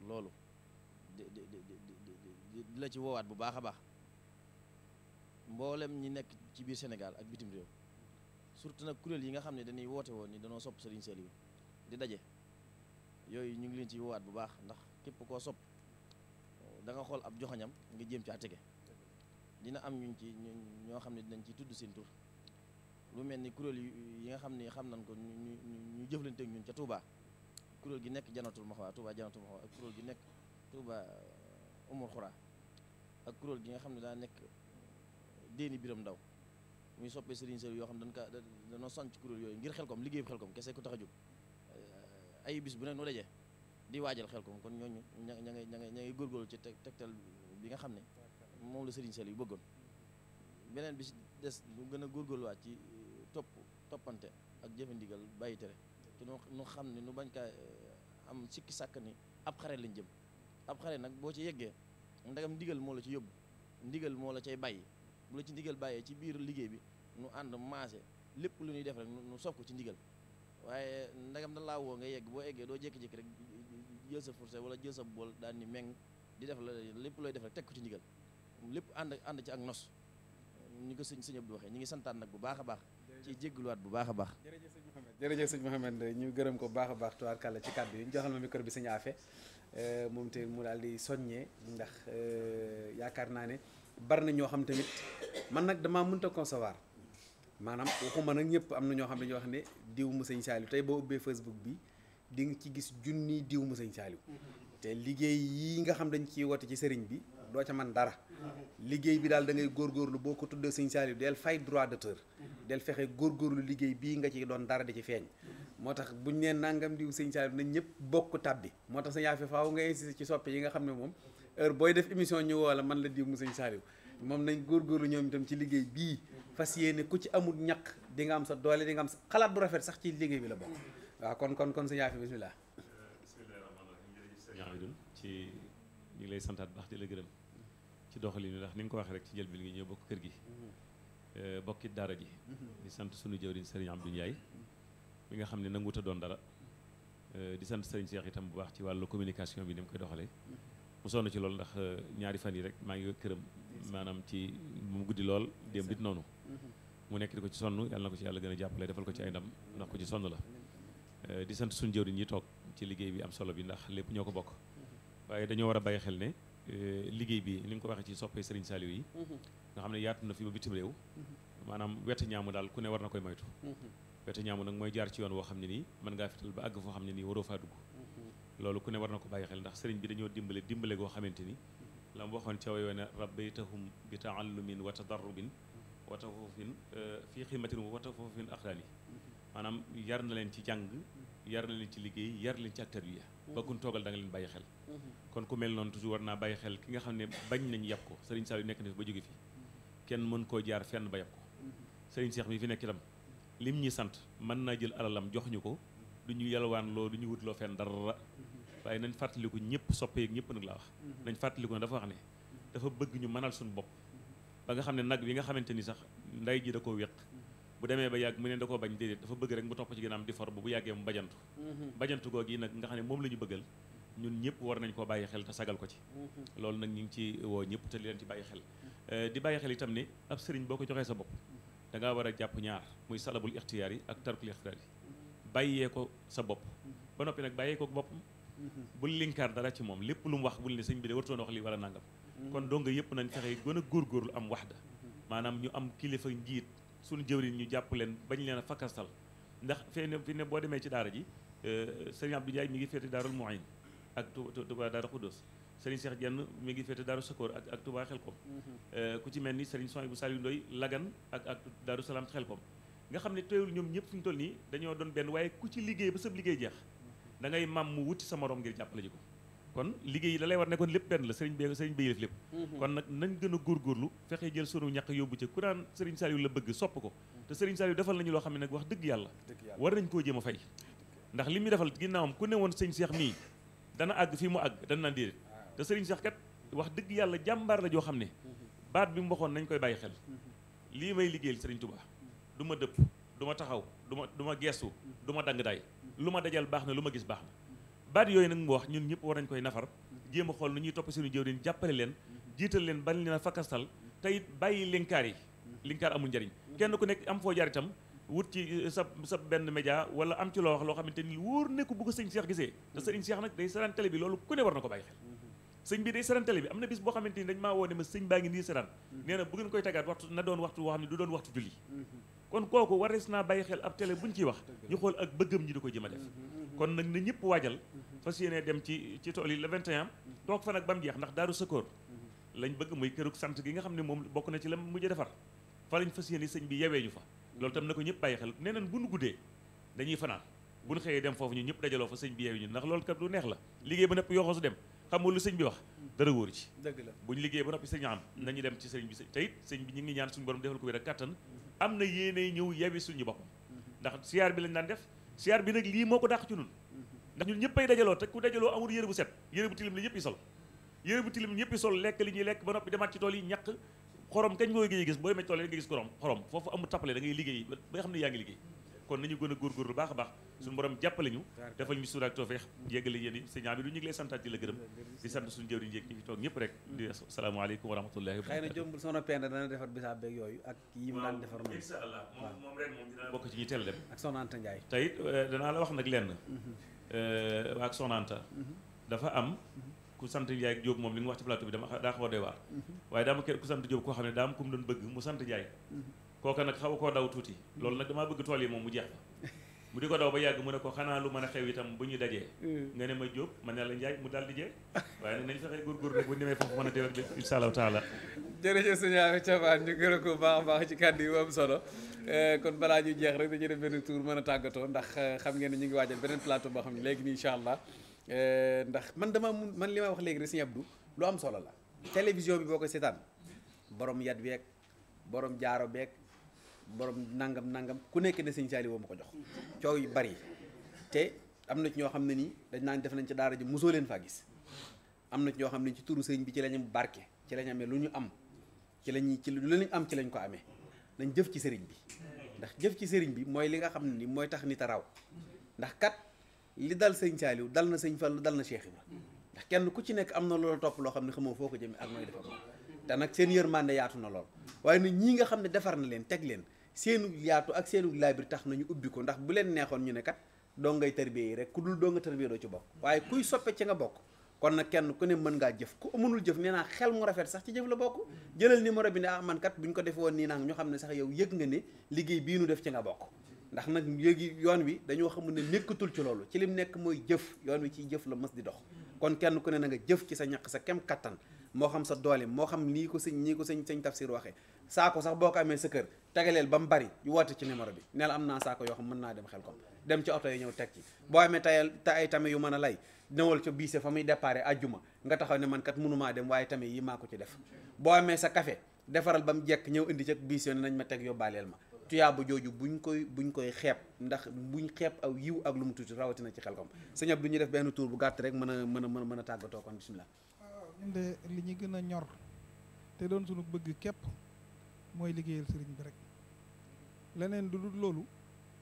F: loolu di la ci woowaat bu baax a baax mboolem ñi nekk ci biir Sénégal ak bitim réew surtout nag kuréel yi nga xam ne dañuy woote woon ni danoo sopp sëriñ Saliou di daje yooyu ñu ngi leen ci woowaat bu baax ndax képp koo sopp da nga xool ab joxañam nga jéem caa tege dina am ñoo xam ne dinañ ci tudd seen tur lu mel ni kuréel yi nga xam ne xam nañ ko ñu jëflante ak ñun ca Touba kuréel gi nekk Janatul Maxwa Touba Janatul Maxwa ak kuréel gi nekk Touba Umul Xura ak kuréel gi nga xam ne daa nekk Déeni Biram Ndaw muy soppee Serigne Saliou yoo xam dañoo sant ci kuréel yooyu ngir Xelkom liggéey bu Xelkom kese ko tax a jóg ay bis bu ne nu daje di waajal Xelkom kon ñooñu ña ngay góorgóorlu ci tegtal bi nga xam ne moom la Serigne Saliou bëggoon beneen bi si des ñu gën a góorgóorluwaat ci toppante ak jëfe ndigal bàyyi tere te nu xam ne nu bañ kaa am sikki sàkk ni ab xare lañ jëm ab xare nag boo ci yeggee ndagam ndigal moo la ci yóbbu ndigal moo la cay bàyyi bu la ci ndigal bàyyee ci biir liggéey bi nu ànd maase lépp lu ñuy def rek nu sof ko ci ndigal waaye ndagam da laa woo nga yegg boo eggee doo jékki-jékki rek jël sa fourchette wala jël sa bool daal ni meng di def la lépp looy def rek teg ko ci ndigal lépp ànd ci ak nos ñu ko sëñ Abdou waxee ñu ngi santaan nag bu baax a baax ci jégguluwaat bu baax a baax
A: jërëjëf sëñ Mouhamed ñu gërëm ko bu baax a baax tubaarkàlla ci kàddu yi ñu joxal ma micro bi sëñ Afe moom te mu daal di soññee ndax yaakaar naa ne bari na ñoo xam tamit man nag damaa mënta concevoir maanaam waxuma nag ñëpp am na ñoo xam ne ñoo wax ne diw mu sëñ Saliou tey boo ubbee Facebook bi di nga ci gis junni diw mu sëñ Saliou te liggéey yi nga xam dañ ciy woote ci sëriñ bi doo ca man dara liggéey bi daal da ngay góorgóorlu boo ko tuddee sëñ Saliou del fay droit d'auteur del fexe góorgóorlu liggéey bii nga ci doon dara di ci feeñ moo tax buñ nee nangam diw sëñ Saliou nañ ñëpp bokk tabbi moo tax sa yaa fi faaw nga insisté ci soppe yi nga xam ne moom heure booy def émission ñu woo la man la diw mu sëñ Saliou moom nañ góorgóorlu ñoom itam ci liggéey bii fas yéene ku ci amul ñaq di nga am sa doole di nga am sa xalaat bu rafet sax ci liggéey bi la bokk waaw kon sa yaa fi bismillah
G: bismillahi rahmaani rahim jërëjëf sëriñ Amidoune ci ñu ngi lay santaat baax di la gërëm ci doxalin ndax ni nga ko waxee rek ci jël bi ngi ñëw bokk kër gi bokki daara ji di sant sunu jëwriñ Serigne Abdou Ndiaye mi nga xam ne nanguta doon dara di sant Serigne Cheikh itam bu baax ci wàllu communication bi ni mu koy doxalee mu sonn ci loolu ndax ñaari fan yi rek maa ngi këram maanaam ci mu guddi lool démb it noonu mu nekk di ko ci sonn yàlla na ko ci yàlla gën a jàppale defal ko ci ay ndam ndax ko ci sonn la di sant suñu jëwriñ ñi toog ci liggéey bi am solo bi ndax lépp ñoo ko bokk waaye dañoo war a bàyyi xel ne liggéey bi ni nga ko waxee ci soppee Serigne Saliou yi nga xam ne yaatu na fi ba bitim réew maanaam wett ñaamu daal ku ne war na koy moytu wett ñaamu nag mooy jaar ci yoon woo xam ne nii mën ngaa fital ba àgg foo xam ne nii waroo faa dugg loolu ku ne war na ko bàyyi xel ndax sëriñ bi dañoo dimbale goo xamante ni la mu waxoon ca way ne rabbaytahum bi taallumin wa tadarrubin wa tafufin fii ximatin wa tafufin axlaani maanaam yar na leen ci jàng yar na leen ci liggéey yar leen ci ak tarbiya ba kun toogal da nga leen bàyyi xel kon ku mel noonu toujours war naa bàyyi xel ki nga xam ne bañ nañ yàpp ko sëriñ Saliou nekk na fi ba jóge fi kenn mën koo jaar fenn ba yàpp ko sëriñ Cheikh mi fi nekk itam lim ñi sant mën naa jël alalam jox ñu ko du ñu yalwaan loo du ñu wutloo fenn dara waaye nañ fàttaliku ñëpp soppeek ñëpp nag laa wax nañ fàttaliku ne dafa wax ne dafa bëgg ñu mënal suñu bopp ba nga xam ne nag bi nga xamante ni sax nday ji da koo wéq bu demee ba yàgg mu ne da koo bañ déedéet dafa bëgg rek mu topp ci ginnaaw di for bu yàggee mu bajantu googu yi nag nga xam ne moom la ñu bëggal ñun ñëpp war nañ koo bàyyi xel te sagal ko ci loolu nag ñu ngi ci woo ñëpp te li leen ci bàyyi xel di bàyyi xel itam ne ab sëriñ boo ko joxee sa bopp da ngaa war a jàpp ñaar muy salabul ixtiyaar yi ak tarkul ixtiyaar yi bàyyee ko sa bopp ba noppi nag bàyyee ko boppam bul linkaar dara ci moom lépp lu mu wax bul ne sëñ bi de wartoon wax lii wala nangam kon donga yëpp nañ fexe gën a góorgóorlu am waxda maanaam ñu am kilifa njiit suñu jëwriñ ñu jàpp leen bañ leen a fakkastal ndax fi ne boo demee ci daara ji sëriñ Abdou Ndiaye mi ngi féete daarul Muhin ak Touba Daara Khoudoss sëriñ Cheikh Dieng mi ngi féete daaru Sakor ak Touba Xelkom ku ci mel ni sëriñ Soy bu Saliou Ndoy Lagan ak Daaru Salaam Xelkom nga xam ne teewul ñoom ñëpp fi ñu toll nii dañoo doon benn waaye ku ci liggéey ba sab liggéey jeex da ngay mam mu wuti sa morom ngir jàppale ji ko kon liggéey yi da lay war ne kon lépp benn la sëriñ bi def lépp kon nag nañ gën a góorgóorlu fexe jël sunu ñàkk yóbbu ca ku daan sëriñ Saliou la bëgg sopp ko te sëriñ Saliou defal nañu loo xam ne nag wax dëgg yàlla war nañ koo jéem a fay ndax li muy defal ginnaawam ku ne woon sëñ Cheikh mii dana àgg fii mu àgg dana naan déedéet te sëriñ Cheikh kat wax dëgg yàlla jàmbaar la joo xam ne baat bi mu waxoon nañ koy bàyyi xel lii may liggéeyal sëriñ Touba du ma dëpp du ma taxaw du ma geestu du ma dang daay lu ma dajal baax na lu ma gis baax na baat yooyu nag mu wax ñun ñëpp war nañ koy nafar jéem a xool nu ñuy topp suñu jëwriñ jàppale leen jiital leen bañ leen a fakkastal te it bàyyi linkaar yi linkaar amul njariñ kenn ku nekk am foo jaar itam wut ci sa benn média wala am ci loo wax loo xamante ni wóor ne ko bu ko sëñ Cheikh gisee te sëñ Cheikh nag day saraan télé bi loolu ku ne war na ko bàyyi xel sëñ bi day saraan télé bi am na bis boo xamante ni dañ maa woo ne ma sëñ baa ngi nii saraan nee na bu ngeen koy tagaat waxtu na doon waxtu boo xam ne du doon waxtu julli kon kooku warees naa bàyyi xel ab télé buñ ciy wax ñu xool ak bëggam ñi di ko jëm a def kon nag na ñëpp waajal fas yéene dem ci tool yi le 21 toog fa nag ba mu jeex ndax Daaru Sakor lañ bëgg muy kërug sant gi nga xam ne moom bokk na ci la mujj defar fa lañ fas yéene sëñ bi yewee ñu fa loolu tam na ko ñëpp bàyyi xel nee nañ bu nu guddee dañuy fanaan bu nu xëyee dem foofu ñu ñëpp dajaloo fa sëñ bi yewee ñu ndax loolu kat lu neex la liggéey ba nëpp yoxoo su dem xam nga lu sëñ bi wax dara wóoru ci
D: dëgg la
G: bu ñu liggéey ba noppi sëñ am nañu dem ci sëñ bi te it sëñ bi ñu ngi ñaan suñu borom defal ko wér ak kattan am na yéene ñëw yewi suñu boppam ndax siyaar bi lañ daan def siyaar bi nag lii moo ko dàq ci ñun ndax ñun ñëpp ay dajaloo te ku dajaloo amul yére bu set yére bu tilim la ñëpp yi sol yére bu tilim ñëpp yi sol lekk li ñuy lekk ba noppi demaat ci tool yi ñàkk xorom kañ ngooy géey gis boo demee tool yi nga gis xorom foofu amul tappale da ngay liggéey ba nga xam ne yaa ngi liggéey kon nañu gën a góorgóorlu baax a baax suñu borom jàppale ñu defal ñu suura ak tawfeex yeggale yéen i sëñ bi du ñu ngi lay santaat di la gërëm di sant suñu jëwriñ njéeg ñi fi toog ñëpp rek di asalaamaaleykum wa rahmatullahi wa
A: xëy na
G: barakatuh
A: jombul soxna Penda dana defar bisaab beeg yooyu ak yi mu daan defar moom
G: incha allah moom ren moom dinaa bokk ci ñi teel dem
A: ak soxna Anta Ndiaye
G: te it danaa la wax nag lenn ak soxna Anta dafa am ku sant Ndiaye ak Diop moom li nga wax ci plateau bi daa xaw a doy waar waaye daa ma ku sant Diop koo xam ne daa am ku mu doon bëgg mu sant Ndiaye kooka nag xaw koo daw tuuti loolu nag damaa bëgg tool yi moom mu jeex fa mu di ko daw ba yàgg mu ne ko xanaa lu mën a xew itam bu ñu dajee nga ne ma Diop ma ne la Ndiaye mu daal di jee waaye nag nañ fexee góorgóor nag bu ñu demee foofu mën a déwén bi insha allahu taala
A: jërëjëf sëñ Afi Thiapaat ñu gërëm ko baax a baax ci kàddu yi am solo kon balaa ñuy jeex rek dañuy def benn tour mën a tàggatoo ndax xam ngeen ne ñu ngi waajal beneen plateau boo xam ne léegi nii incha allah ndax man man li ma wax léegi rek sëñ Abdou lu am solo la télévision bi boo ko seetaan borom yat beeg borom jaaro beeg borom nangam ku nekk ne sëñ Saliou ma ko jox coow yu bari te am na ci ñoo xam ne nii dañ naan def nañ ci daara ji mosoo leen faa gis am na ñoo xam ne ci turu sëriñ bi ci lañu barke ci lañ amee lu ñu am ci lu lañ am ci lañ ko amee nañ jëf ci sëriñ bi ndax jëf ci sëriñ bi mooy li nga xam ne ni mooy tax nit a raw ndax kat li dal sëñ Saaliw dal na sëñ Fallu dal na Cheikh Ibra ndax kenn ku ci nekk am na loola topp loo xam ne xamoo foo ko jëmee ak nooy defa moom te nag seen yërmande yaatu na lool waaye nag ñii nga xam ne defar na leen teg leen seenu yaatu ak seenu laabir tax nañu ubbi ko ndax bu leen neexoon ñu ne kat doo ngay tarbiya yi rek ku dul doo nga tarbiya doo ci bokk waaye kuy soppe ci nga bokk kon nag kenn ku ne mën ngaa jëf ku mënul jëf nee naa xel mu rafet sax ci jëf la bokk jëlal numéro bi ne ah man kat buñ ko defee woon nii naa ñu xam ne sax yow yëg nga ne liggéey bii nu def ci nga bokk ndax nag léegi yoon wi dañoo xamul ne nekkatul ci loolu ci lim nekk mooy jëf yoon wi ciy jëf la mës di dox kon kenn ku ne na nga jëf ci sa ñaq sa kem kattan moo xam sa doole moo xam nii ko sëñ Tafsir waxee saako sax boo ko amee sa kër tegaleel ba mu bari yu woote ci numéro bi neel am naa saako yoo xam mën naa dem xel kom dem ci oto yi ñëw teg ci boo amee ay tame yu mën a lay newal ca biise fa muy déparé ajjuma nga taxaw ne man kat mënumaa dem waaye tame yi maa ko ci def boo amee sa café defaral ba mu jekk ñëw indi ca biise ne nañ ma teg yóbbaaleel ma tuyaaba jooju buñ koy xeeb ndax buñ xeeb aw yiw ak lu mu tuuti rawatina ci xel kom sëñ Abdou ñu def benn tour bu gàtt rek mën a tàggatoo kon bismillah.
B: waaw ñun de li ñu gën a ñor te doon suñu bëgg képp mooy liggéeyal sëriñ bi rek leneen du dul loolu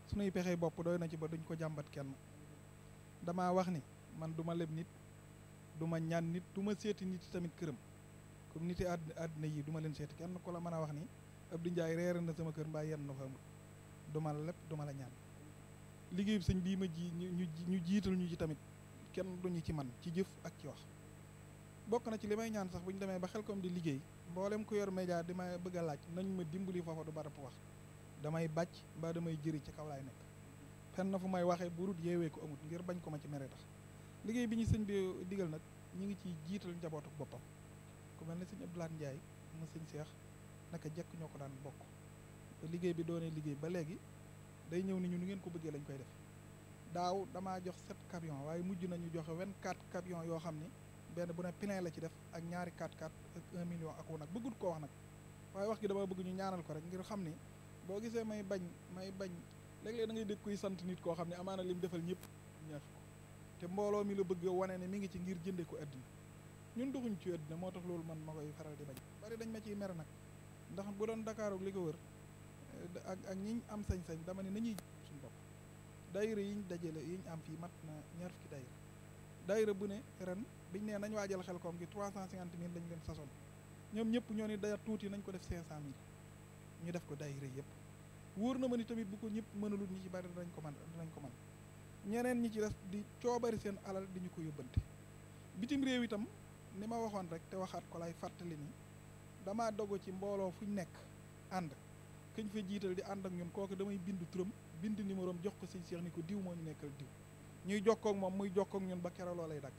B: suñuy pexey bopp doy na ci ba duñ ko jàmbat kenn damaa wax ni man du ma leb nit du ma ñaan nit du ma seeti nit tamit këram comme niti àddina yi du ma leen seeti kenn ku la mën a wax ni Abdou Ndiaye reer na sama kër mbaa yenn na fa amul du ma leb du ma la ñaan liggéeyu sëñ bii ma ñu jiital ñu ci tamit kenn duñu ci man ci jëf ak ci wax bokk na ci li may ñaan sax bu ñu demee ba Xelcom di liggéey mboolem ku yor média di ma bëgg a laaj nañ ma dimbali foofa du barab wax damay bàcc mbaa damay jëri ci kaw laay nekk fenn na fu may waxee bu rut yeewee ko amut ngir bañ ko ma ci mere tax liggéey bi ñu sëñ bi digal nag ñu ngi ciy jiital njabootu boppam ku mel ne sëñ Abdoulaye Ndiaye ma sëñ Seex naka jekk ñoo ko daan bokk ba liggéey bi doonee liggéey ba léegi day ñëw ni ñu nu ngeen ko bëggee lañ koy def daaw damaa jox 7 camions waaye mujj nañu joxe 24 camions yoo xam ni benn bu ne plein la ci def ak ñaari 4x4 ak 1 million ak wu nag bëggut koo wax nag waaye wax gi dama bëgg ñu ñaanal ko rek ngir xam ni boo gisee may bañ léeg-léeg da ngay dégg kuy sant nit koo xam ne amaana lim defal ñëpp ñeex ko te mbooloo mi la bëgg wane ne mi ngi ci ngir jënde ko àddina ñun doxuñ ci àddina moo tax loolu man ma koy faral di bañ bari dañ ma ciy mere nag ndax bu doon Dakar ak li ko wër ak ñiñ am sañ-sañ dama ne nañuy suñu bopp daayira yiñ dajale yiñ am fii mat na ñaar fukki daayira bu ne ren biñ ne nañ waajal Xelcom gi 350 000 lañ leen sasoon ñoom ñëpp ñoo ni daya tuuti nañ ko def 500 000 ñu def ko daayira yëpp wóor na ma ni tamit bu ko ñëpp mënalul ñi ci bari dinañ ko man ñeneen ñi ci des di coobari seen alal di ñu ko yóbbante bitim réew itam ni ma waxoon rek te waxaat ko lay fàttali ni damaa dogu ci mbooloo fuñ nekk ànd këñ fa jiital di ànd ak ñun kooku damay bind turam bind numéro am jox ko sëñ Cheikh ni ko diw moo ñu nekkal diw ñuy jokkoo ak moom muy jokkoo ak ñun ba keroog loo lay dagg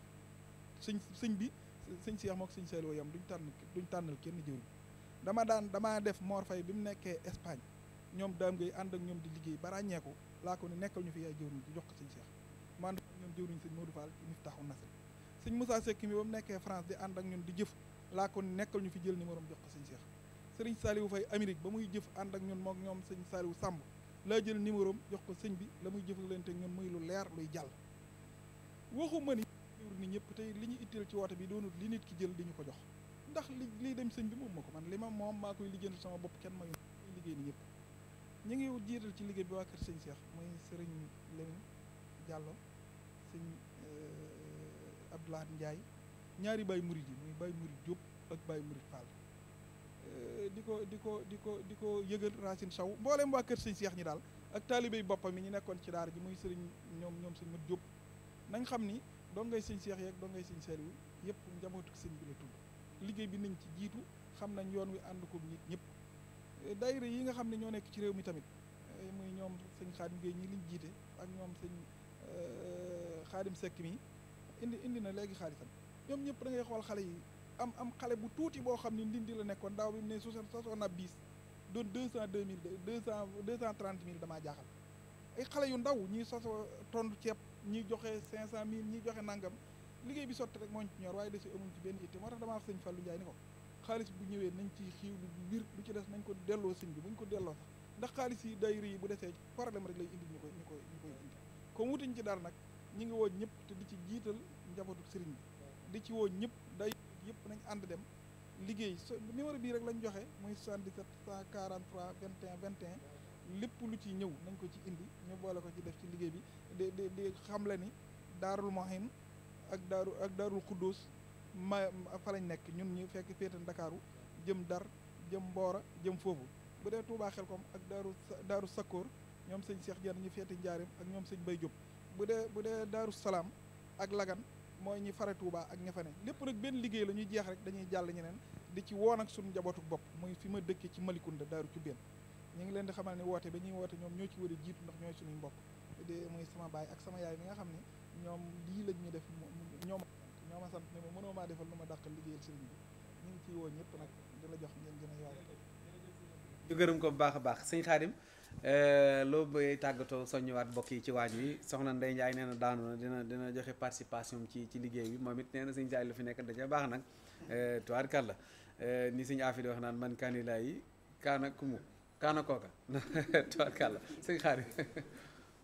B: sëñ bi sëñ Cheikh mook sëñ Saliou yam duñ tànnal kenn jëwriñ damaa def Mor Faye bi mu nekkee Espagne ñoom daam ngay ànd ak ñoom di liggéey ba ràññeeku laa ko ni nekkal ñu fi yaay jëwriñ ci jox ko sëñ Cheikh man ñoom jëwriñ sëñ Modou Fall Miftahoul Nasr sëñ Moussa Seck mi ba mu nekkee France di ànd ak ñun di jëf laa ko ni nekkal ñu fi jël numéro am jox ko sëñ Cheikh sëriñ Saliou Faye Amérique ba muy jëf ànd ak ñun mook ñoom sëñ Saliou Samb laa jël numéro am jox ko sëñ bi la muy jëfalante ak ñun muy lu leer luy jàll waxuma ni ni ñëpp tey li ñu itteel ci woote bi doonut li nit ki jël di ñu ko jox ndax lii dem sëñ bi moom ma ko man li ma moom maa koy liggéeyal sama bopp kenn mayu koy liggéey ni ñëpp ñu ngi jiital ci liggéey bi waa kër sëñ Cheikh muy sëriñ Lamine Diallo sëñ Abdoulaye Ndiaye ñaari Baye Mouride yi muy Baye Mouride Diop ak Baye Mouride Fall di ko yëgal Racine Sow mboolem waa kër sëñ Cheikh ñi daal ak taalibey boppam yi ñu nekkoon ci daara ji muy sëriñ ñoom sëñ Mat Diop nañ xam ni doon ngay sëñ Cheikh yeeg doon ngay sëñ Saliou yëpp njabootu sëñ bi la tudd liggéey bi nañ ci jiitu xam nañ yoon wi ànd ko nit ñëpp daayira yi nga xam ne ñoo nekk ci réew mi tamit muy ñoom sëñ Xaadim Gueye ñi liñ jiite ak ñoom sëñ Xaadim Seck mi indi na léegi xaalisam ñoom ñëpp da ngay xool xale yi am xale bu tuuti boo xam ne ndindi la nekkoon daaw bi mu ne sasoon na bis doon 230 000 damaa jaaxal ay xale yu ndaw ñii sasoo tondu ceeb ñii joxe 500 000 ñii joxe nangam liggéey bi sotti rek moo ñu ci ñor waaye desi amuñ ci benn itte moo tax damaa wax sëñ Fallou Ndiaye ni ko xaalis bu ñëwee nañ ci xiiw lu wir lu ci des nañ ko delloo sëñ bi buñ ko delloo sax ndax xaalis yi daayira yi bu desee problème rek lay indi ñu koy indi comme wutuñ ci dara nag ñi ngi woo ñëpp te di ci jiital njabootu sëriñ bi di di ci woo ñëpp day yëpp nañ ànd dem liggéey numéro bii rek lañ joxe muy 77 143 21 21 lépp lu ci ñëw nañ ko ci indi ñu boole ko ci def ci liggéey bi di xam le ni Daarul Mohin ak Daarul Xuddus fa lañ nekk ñun ñu fekk féete Ndakaaru jëm Dar jëm Mboora jëm foofu bu dee Touba Xelkom ak Daaru Sakkoor ñoom sëñ Cheikh Diène ñu féete Njaarim ak ñoom sëñ Bay Diop bu dee Daaru Salaam ak Lagan mooy ñi fare Touba ak ña fa ne lépp nag benn liggéey la ñuy jeex rek dañuy jàll ñeneen di ci woon ak suñu njabootu bopp muy fi ma dëkkee ci Malikunda Daaru ci benn ñu ngi leen di xamal ne woote ba ñuy woote ñoom ñoo ci war a jiitu ndax ñooy suñuy mbokk de muy sama baay ak sama yaay mi nga xam ne ñoom lii lañ ñu def ñoo ma sant ne ma mënoo maa defal lu ma dàqal liggéeyal sëriñ bi ñu ngi ciy woo ñëpp nag di la jox ngeen gën a yow
A: ñu gërëm ko bu baax a baax sëñ Xaadim loo bëggee tàggatoo soññiwaat mbokk yi ci waañ wi soxna Ndey Njaay nee na daanu na dina joxe participation ci liggéey bi moom it nee na sëñ Njaay lu fi nekk da ca baax nag tubaarkàlla ni sëñ Afi di wax naan man kaanilaa yi kaana kumu kaana kooka tubaarkàlla sëñ Xaadim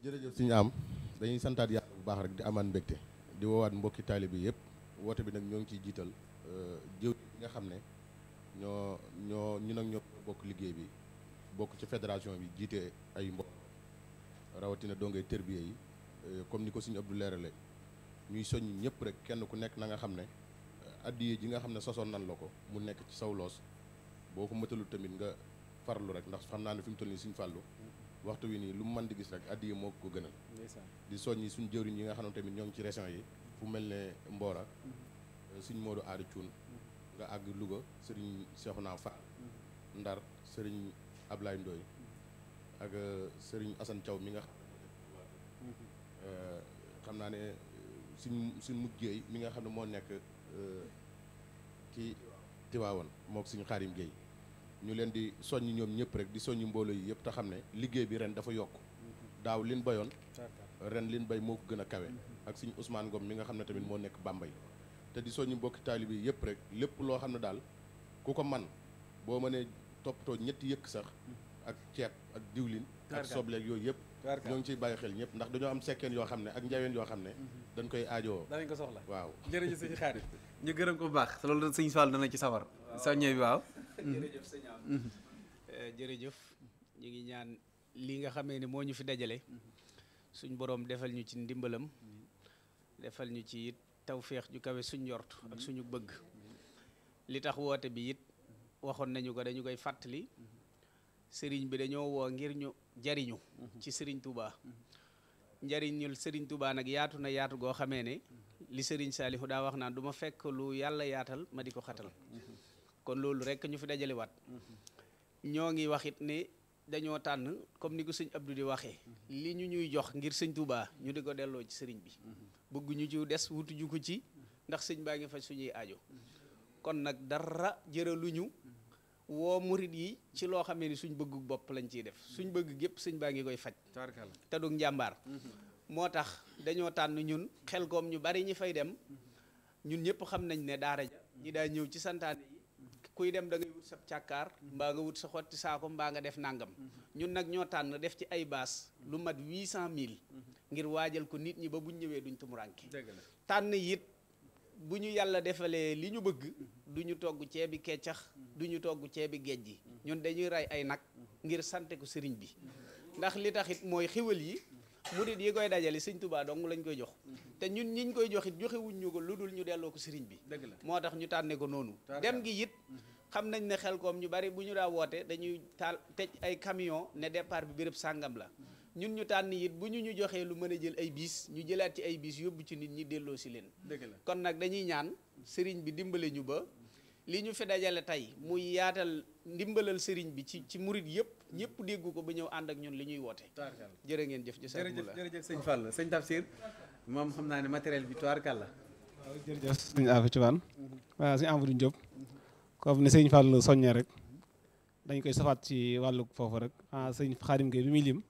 C: jërëjëf suñu am dañuy santaat yàlla bu baax rek di amaan mbégte di woowaat mbokki taalibe bi yëpp woote bi nag ñoo ngi ciy jiital jëw yi nga xam ne ñu nag ñoo bokk liggéey bi bokk ci fédération bi jiite ay mbokk rawatina dongay tërbiye yi comme ni ko suñu Abdou leerale ñuy soññ ñëpp rek kenn ku nekk na nga xam ne addiye ji nga xam ne sosoon nan la ko mu nekk ci saw loos boo ko mëtalul tamit nga farlu rek ndax xam naa ne fi mu toll nii suñu fàllu waxtu wi nii lu mu mën di gis rek addiye moo ko gënal di soññi suñu jëwriñ yi nga xam ne tamit ñoo ngi ci région yi fu mel ne Mbora suñ Modou Aari Cuun nga àgg Louga sëriñ Cheikhouna Fall Ndar sëriñ Ablaye Ndoy ak sëriñ Assane Thiaw mi nga xam naa ne suñ mujjeey mi nga xam ne moo nekk ci Tiwaawoon mook suñu Xaarim Gueye ñu leen di soññ ñoom ñëpp rek di soññ mbooloo yi yëpp te xam ne liggéey bi ren dafa yokk daaw lin bayoon ren lin bay moo ko gën a kawe ak suñu Ousmane Ngom mi nga xam ne tamit moo nekk Bambey te di soññi mbokki taalibe yi yëpp rek lépp loo xam ne daal ku ko man boo mënee toppatoo ñetti yëkk sax ak ceeb ak diwlin ak sobleeg yooyu yëpp ñoo ngi ciy bàyyi xel ñëpp ndax dañoo am sekkeen yoo xam ne ak njaween yoo xam ne dañ koy aajowoo
A: danañ ko soxla
C: waaw
A: jërëjëf sëñ Xaadim ñu gërëm ko bu baax loolu sëñ Fall dana ci sawar soññee bi waaw
D: jërëjëf sëñ am jërëjëf ñu ngi ñaan li nga xamee ne moo ñu fi dajale suñ boroom defal ñu ci ndimbalam defal ñu ci it tawféex ju kawe suñ njort ak suñu bëgg li tax woote bi it waxoon nañu ko dañu koy fàttali sëriñ bi dañoo woo ngir ñu jariñu ci sëriñ Touba njariñul sëriñ Touba nag yaatu na yaatu goo xamee ne li sëriñ Saalihu daa wax naan du ma fekk lu yàlla yaatal ma di ko xatal kon loolu rek ñu fi dajalewaat ñoo ngi wax it ne dañoo tànn comme ni ko sëñ Abdou di waxee li ñu ñuy jox ngir sëñ Touba ñu di ko delloo ci sëriñ bi bëgguñu ci des wutuñu ko ci ndax sëñ baa ngi faj suñuy aajo kon nag dara jëraluñu woo murit yi ci loo xamee ni suñ bëggu bopp lañ ciy def suñ bëgg gépp sëñ baa ngi koy faj te du njàmbaar moo tax dañoo tànn ñun Xelkom ñu bari ñi fay dem ñun ñëpp xam nañ ne daara ja ñi daa ñëw ci santaane yi kuy dem da ngay wut sa càkkaar mbaa nga wut sa xotti saako mbaa nga def nangam ñun nag ñoo tànn def ci ay baas lu mat 800 000 ngir waajal ko nit ñi ba buñ ñëwee duñ tumuranke tànn it bu ñu yàlla defalee li ñu bëgg du ñu togg ceebi keccax du ñu togg ceebi géej gi ñun dañuy rey ay nag ngir sante ko sëriñ bi ndax li tax it mooy xiwal yi murit yi koy dajale sëñ Touba dong lañ koy jox te ñun ñiñ koy jox it joxewuñ ñu ko lu dul ñu delloo ko sëriñ bi moo tax ñu tànne ko noonu dem gi it xam nañ ne Xelkom ñu bari bu ñu daa woote dañuy taal tëj ay camion ne départ bi béréb sàngam la ñun ñu tànn it bu ñu joxee lu mën a jël ay biis ñu jëlaat ci ay biis yóbbu ci nit ñi delloo si leen kon nag dañuy ñaan sëriñ bi dimbale ñu ba li ñu fi dajale tey muy yaatal ndimbalal sëriñ bi ci murit yëpp ñëpp déggu ko ba ñëw ànd ak ñun li ñuy woote jërë ngeen jëf
A: jërëjëf sëñ Fall sëñ Tafsir moom xam naa ne matériel bi tubaarkàlla
E: waaw jërëjëf sëñ Afi Cuwaan waaw sëñ Amadou Diop comme ne sëñ Fall soññee rek dañ koy safaat ci wàllu foofu rek sëñ Xaadim Gueye bi muy lim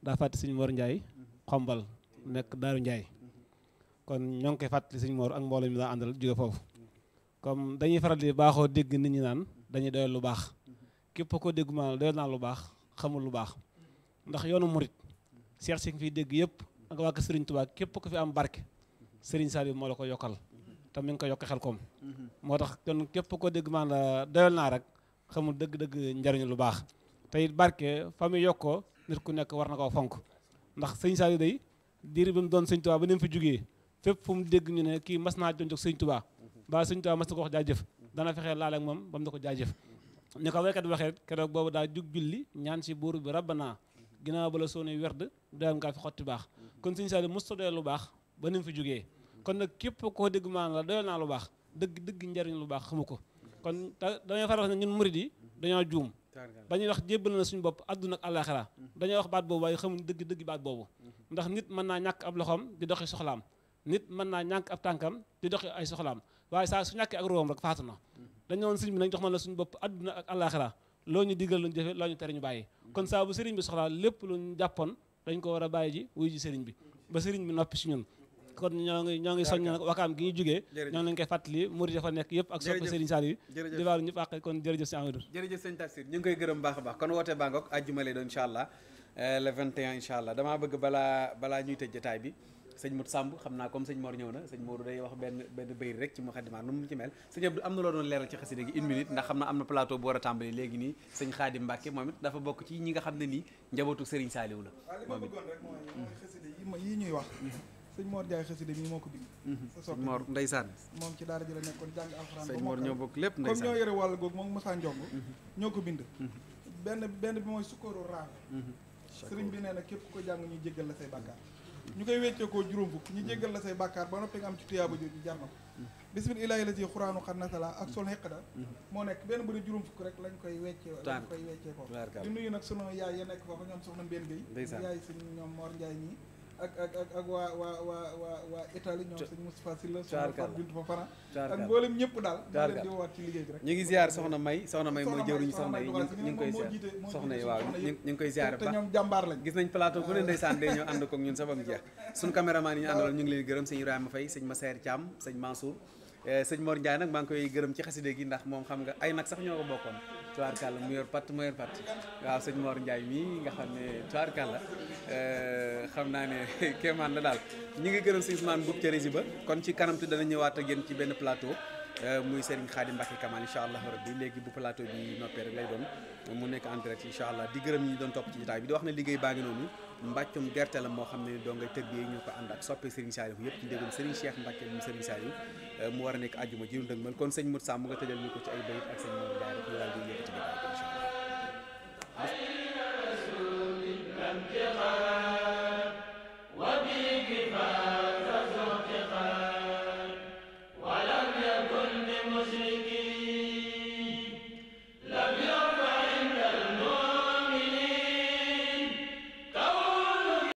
E: daa fàtte sëñ Mor Ndiaye xombal nekk Daaru Ndiaye kon ñoo ngi koy fàttali sëñ Mor ak mbooloo mi daa àndal jóge foofu comme dañuy faral di baaxoo dégg nit ñi naan dañuy doyal lu baax képp ko dégg ma doyal naa lu baax xamul lu baax ndax yoonu murit seex si nga fiy dégg yëpp ak waa Sëriñ Tuubaa képp ko fi am barke Sëriñ Saliou moo la ko yokkal te mi ngi ko yokk xel koom moo tax kon képp ko dégg maan la doyal naa rek xamul dëgg-dëgg njariñu lu baax te it barke fa muy yokkoo nit ku nekk war na koo fonk ndax sëñ Saliou day diir bi mu doon sëñ Tuubaa ba ni mu fi jógee fépp fu mu dégg ñu ne kii mas naa doon jox sëñ Tuubaa ba sëñ Tuubaa mas na ko wax jaajëf dana fexee laale ak moom ba mu ne ko jaajëf ñu ko waykat bi waxee keroog boobu daa jug julli ñaan si buur bi rabbana ginnaaw ba la soone werd doyam ngaa fi xotti baax kon sëñ Saliou mos ta doyal lu baax ba ni mu fi jógee kon nag képp koo dégg maan la doyal naa lu baax dëgg njariñ lu baax xamu ko kon dañoo faral wax ne ñun murid yi dañoo juum ba ñuy wax jébbal na suñu bopp àdduna ak àllaaxira dañoo wax baat boobu waaye xamuñ dëgg baat boobu ndax nit mën naa ñàkk ab loxoom di doxi soxlaam nit mën naa ñàkk ab tànkam di doxi ay soxlaam waaye saa su ñàkkee ak room rek faatu na dañu woon sëriñ bi nañ jox man la suñu bopp àdduna ak àllaaxira loo ñu digal luñu jëfe loo ñu tere ñu bàyyi kon saa bu sëriñ bi soxlaa lépp luñu jàppoon dañ ko war a bàyyi ji wuyu ji sëriñ bi ba sëriñ bi noppi si ñun kon ñoo ngi soññ nag wakaam gi ñu jógee ñoo ngi leen koy fàttali murid dafa nekk yëpp ak sopp Serigne Saliou di baalu ñëpp àq kon jërëjëf si Amadou
A: jërëjëf sëñ Tafsir ñu ngi koy gërëm baax a baax kon woote baa ngoog àjjuma lay doon incha allah le 21 incha allah damaa bëgg balaa ñuy tëj jotaay bi sëñ Mut Samb xam naa comme sëñ Mor ñëw na sëñ Mor day wax benn bayri rek ci Muxaddamaat nu mu ci mel sëñ Abdou am na loo doon leeral ci xasida gi 1 minute ndax xam naa am na plateau bu war a tàmbali léegi nii sëñ Xaadim Mbàkke moom it dafa bokk ci ñi nga xam ne nii njabootu Serigne Saliou la
B: waaw li ma bëggoon rek mooy xasida yi ñuy wax sëñ Mor Ndiaye xasida mi moo ko bind
A: sëñ Mor ndeysaan
B: moom ci daara ji la nekkoon jàng alxuraan
A: sëñ Mor ñoo bokk lépp ndeysaan
B: comme ñoo yore wàll googu moom Moussa Ndiong ñoo ko bind benn bi mooy sukkóoru raawe sëriñ bi nee na képp ko jàng ñu jéggal la say bàkkaar ñu koy weccee koo juróom fukk ñu jéggal la say bàkkaar ba noppi nga am ci tuyaaba jooju jar na ko bismillaahi la si xuraanu xat nasala ak sol xeqda moo nekk benn bu ne juróom fukk rek lañ koy weccee ko di nuyu nag sunu yaay ya nekk foofu ñoom soxna Mbène Gueye yaay suñ ñoom Mor Ndiaye ñi ak waa Italie ñoom sëñ Moustapha Sylla soxna Bintu Fafana ak mboolem ñëpp daal ñu leen di woowaat ci liggéey bi rek ñu
A: ngi ziar soxna May mooy jëruñu soxna yi ñu ngi koy ziar soxna yi waaw ñu ngi koy ziar
B: te ñoom jàmbaar lañ
A: gis nañ plateau bu ne ndeysaan day ñëw ànd ko ñun sa bam jeex suñu caméraman yi ñu àndaloon ñu ngi leen gërëm sëñ Ibrahima Faye sëñ Masseer Thiam sëñ Mansour sëñ Mor Ndiaye nag maa ngi koy gërëm ci xaside gi ndax moom xam nga ay nag sax ñoo ko bokkoon tubaarkàlla mu yor patt waaw sëñ Mor Ndiaye mii nga xam ne tubaarkàlla xam naa ne kéemaan la daal ñi ngi gërëm sëñ Ousmane Boub ca rési ba kon ci kanam tuuti dana ñëwaat ak yéen ci benn plateau muy Serigne Khadim Mbacke Kamal incha allah rabbi léegi bu plateau bi noppee rek lay doon mu nekk en direct incha allah di gërëm ñi doon topp ci jotaay bi di wax ne liggéey baa ngi noonu mbàccum gerte la moo xam ne doo ngay tëgg yi ñu ko ànd ak soppe Serigne Saliou yëpp ci ndégum Serigne Cheikh Mbacke mu Serigne Saliou mu war a nekk àjjuma ji ndëgmal kon sëñ Mout Samb nga tëjal ñu ko ci ay bayit ak sëñ Mor Ndiaye rek ñu daal di yëkkati jotaay bi incha allah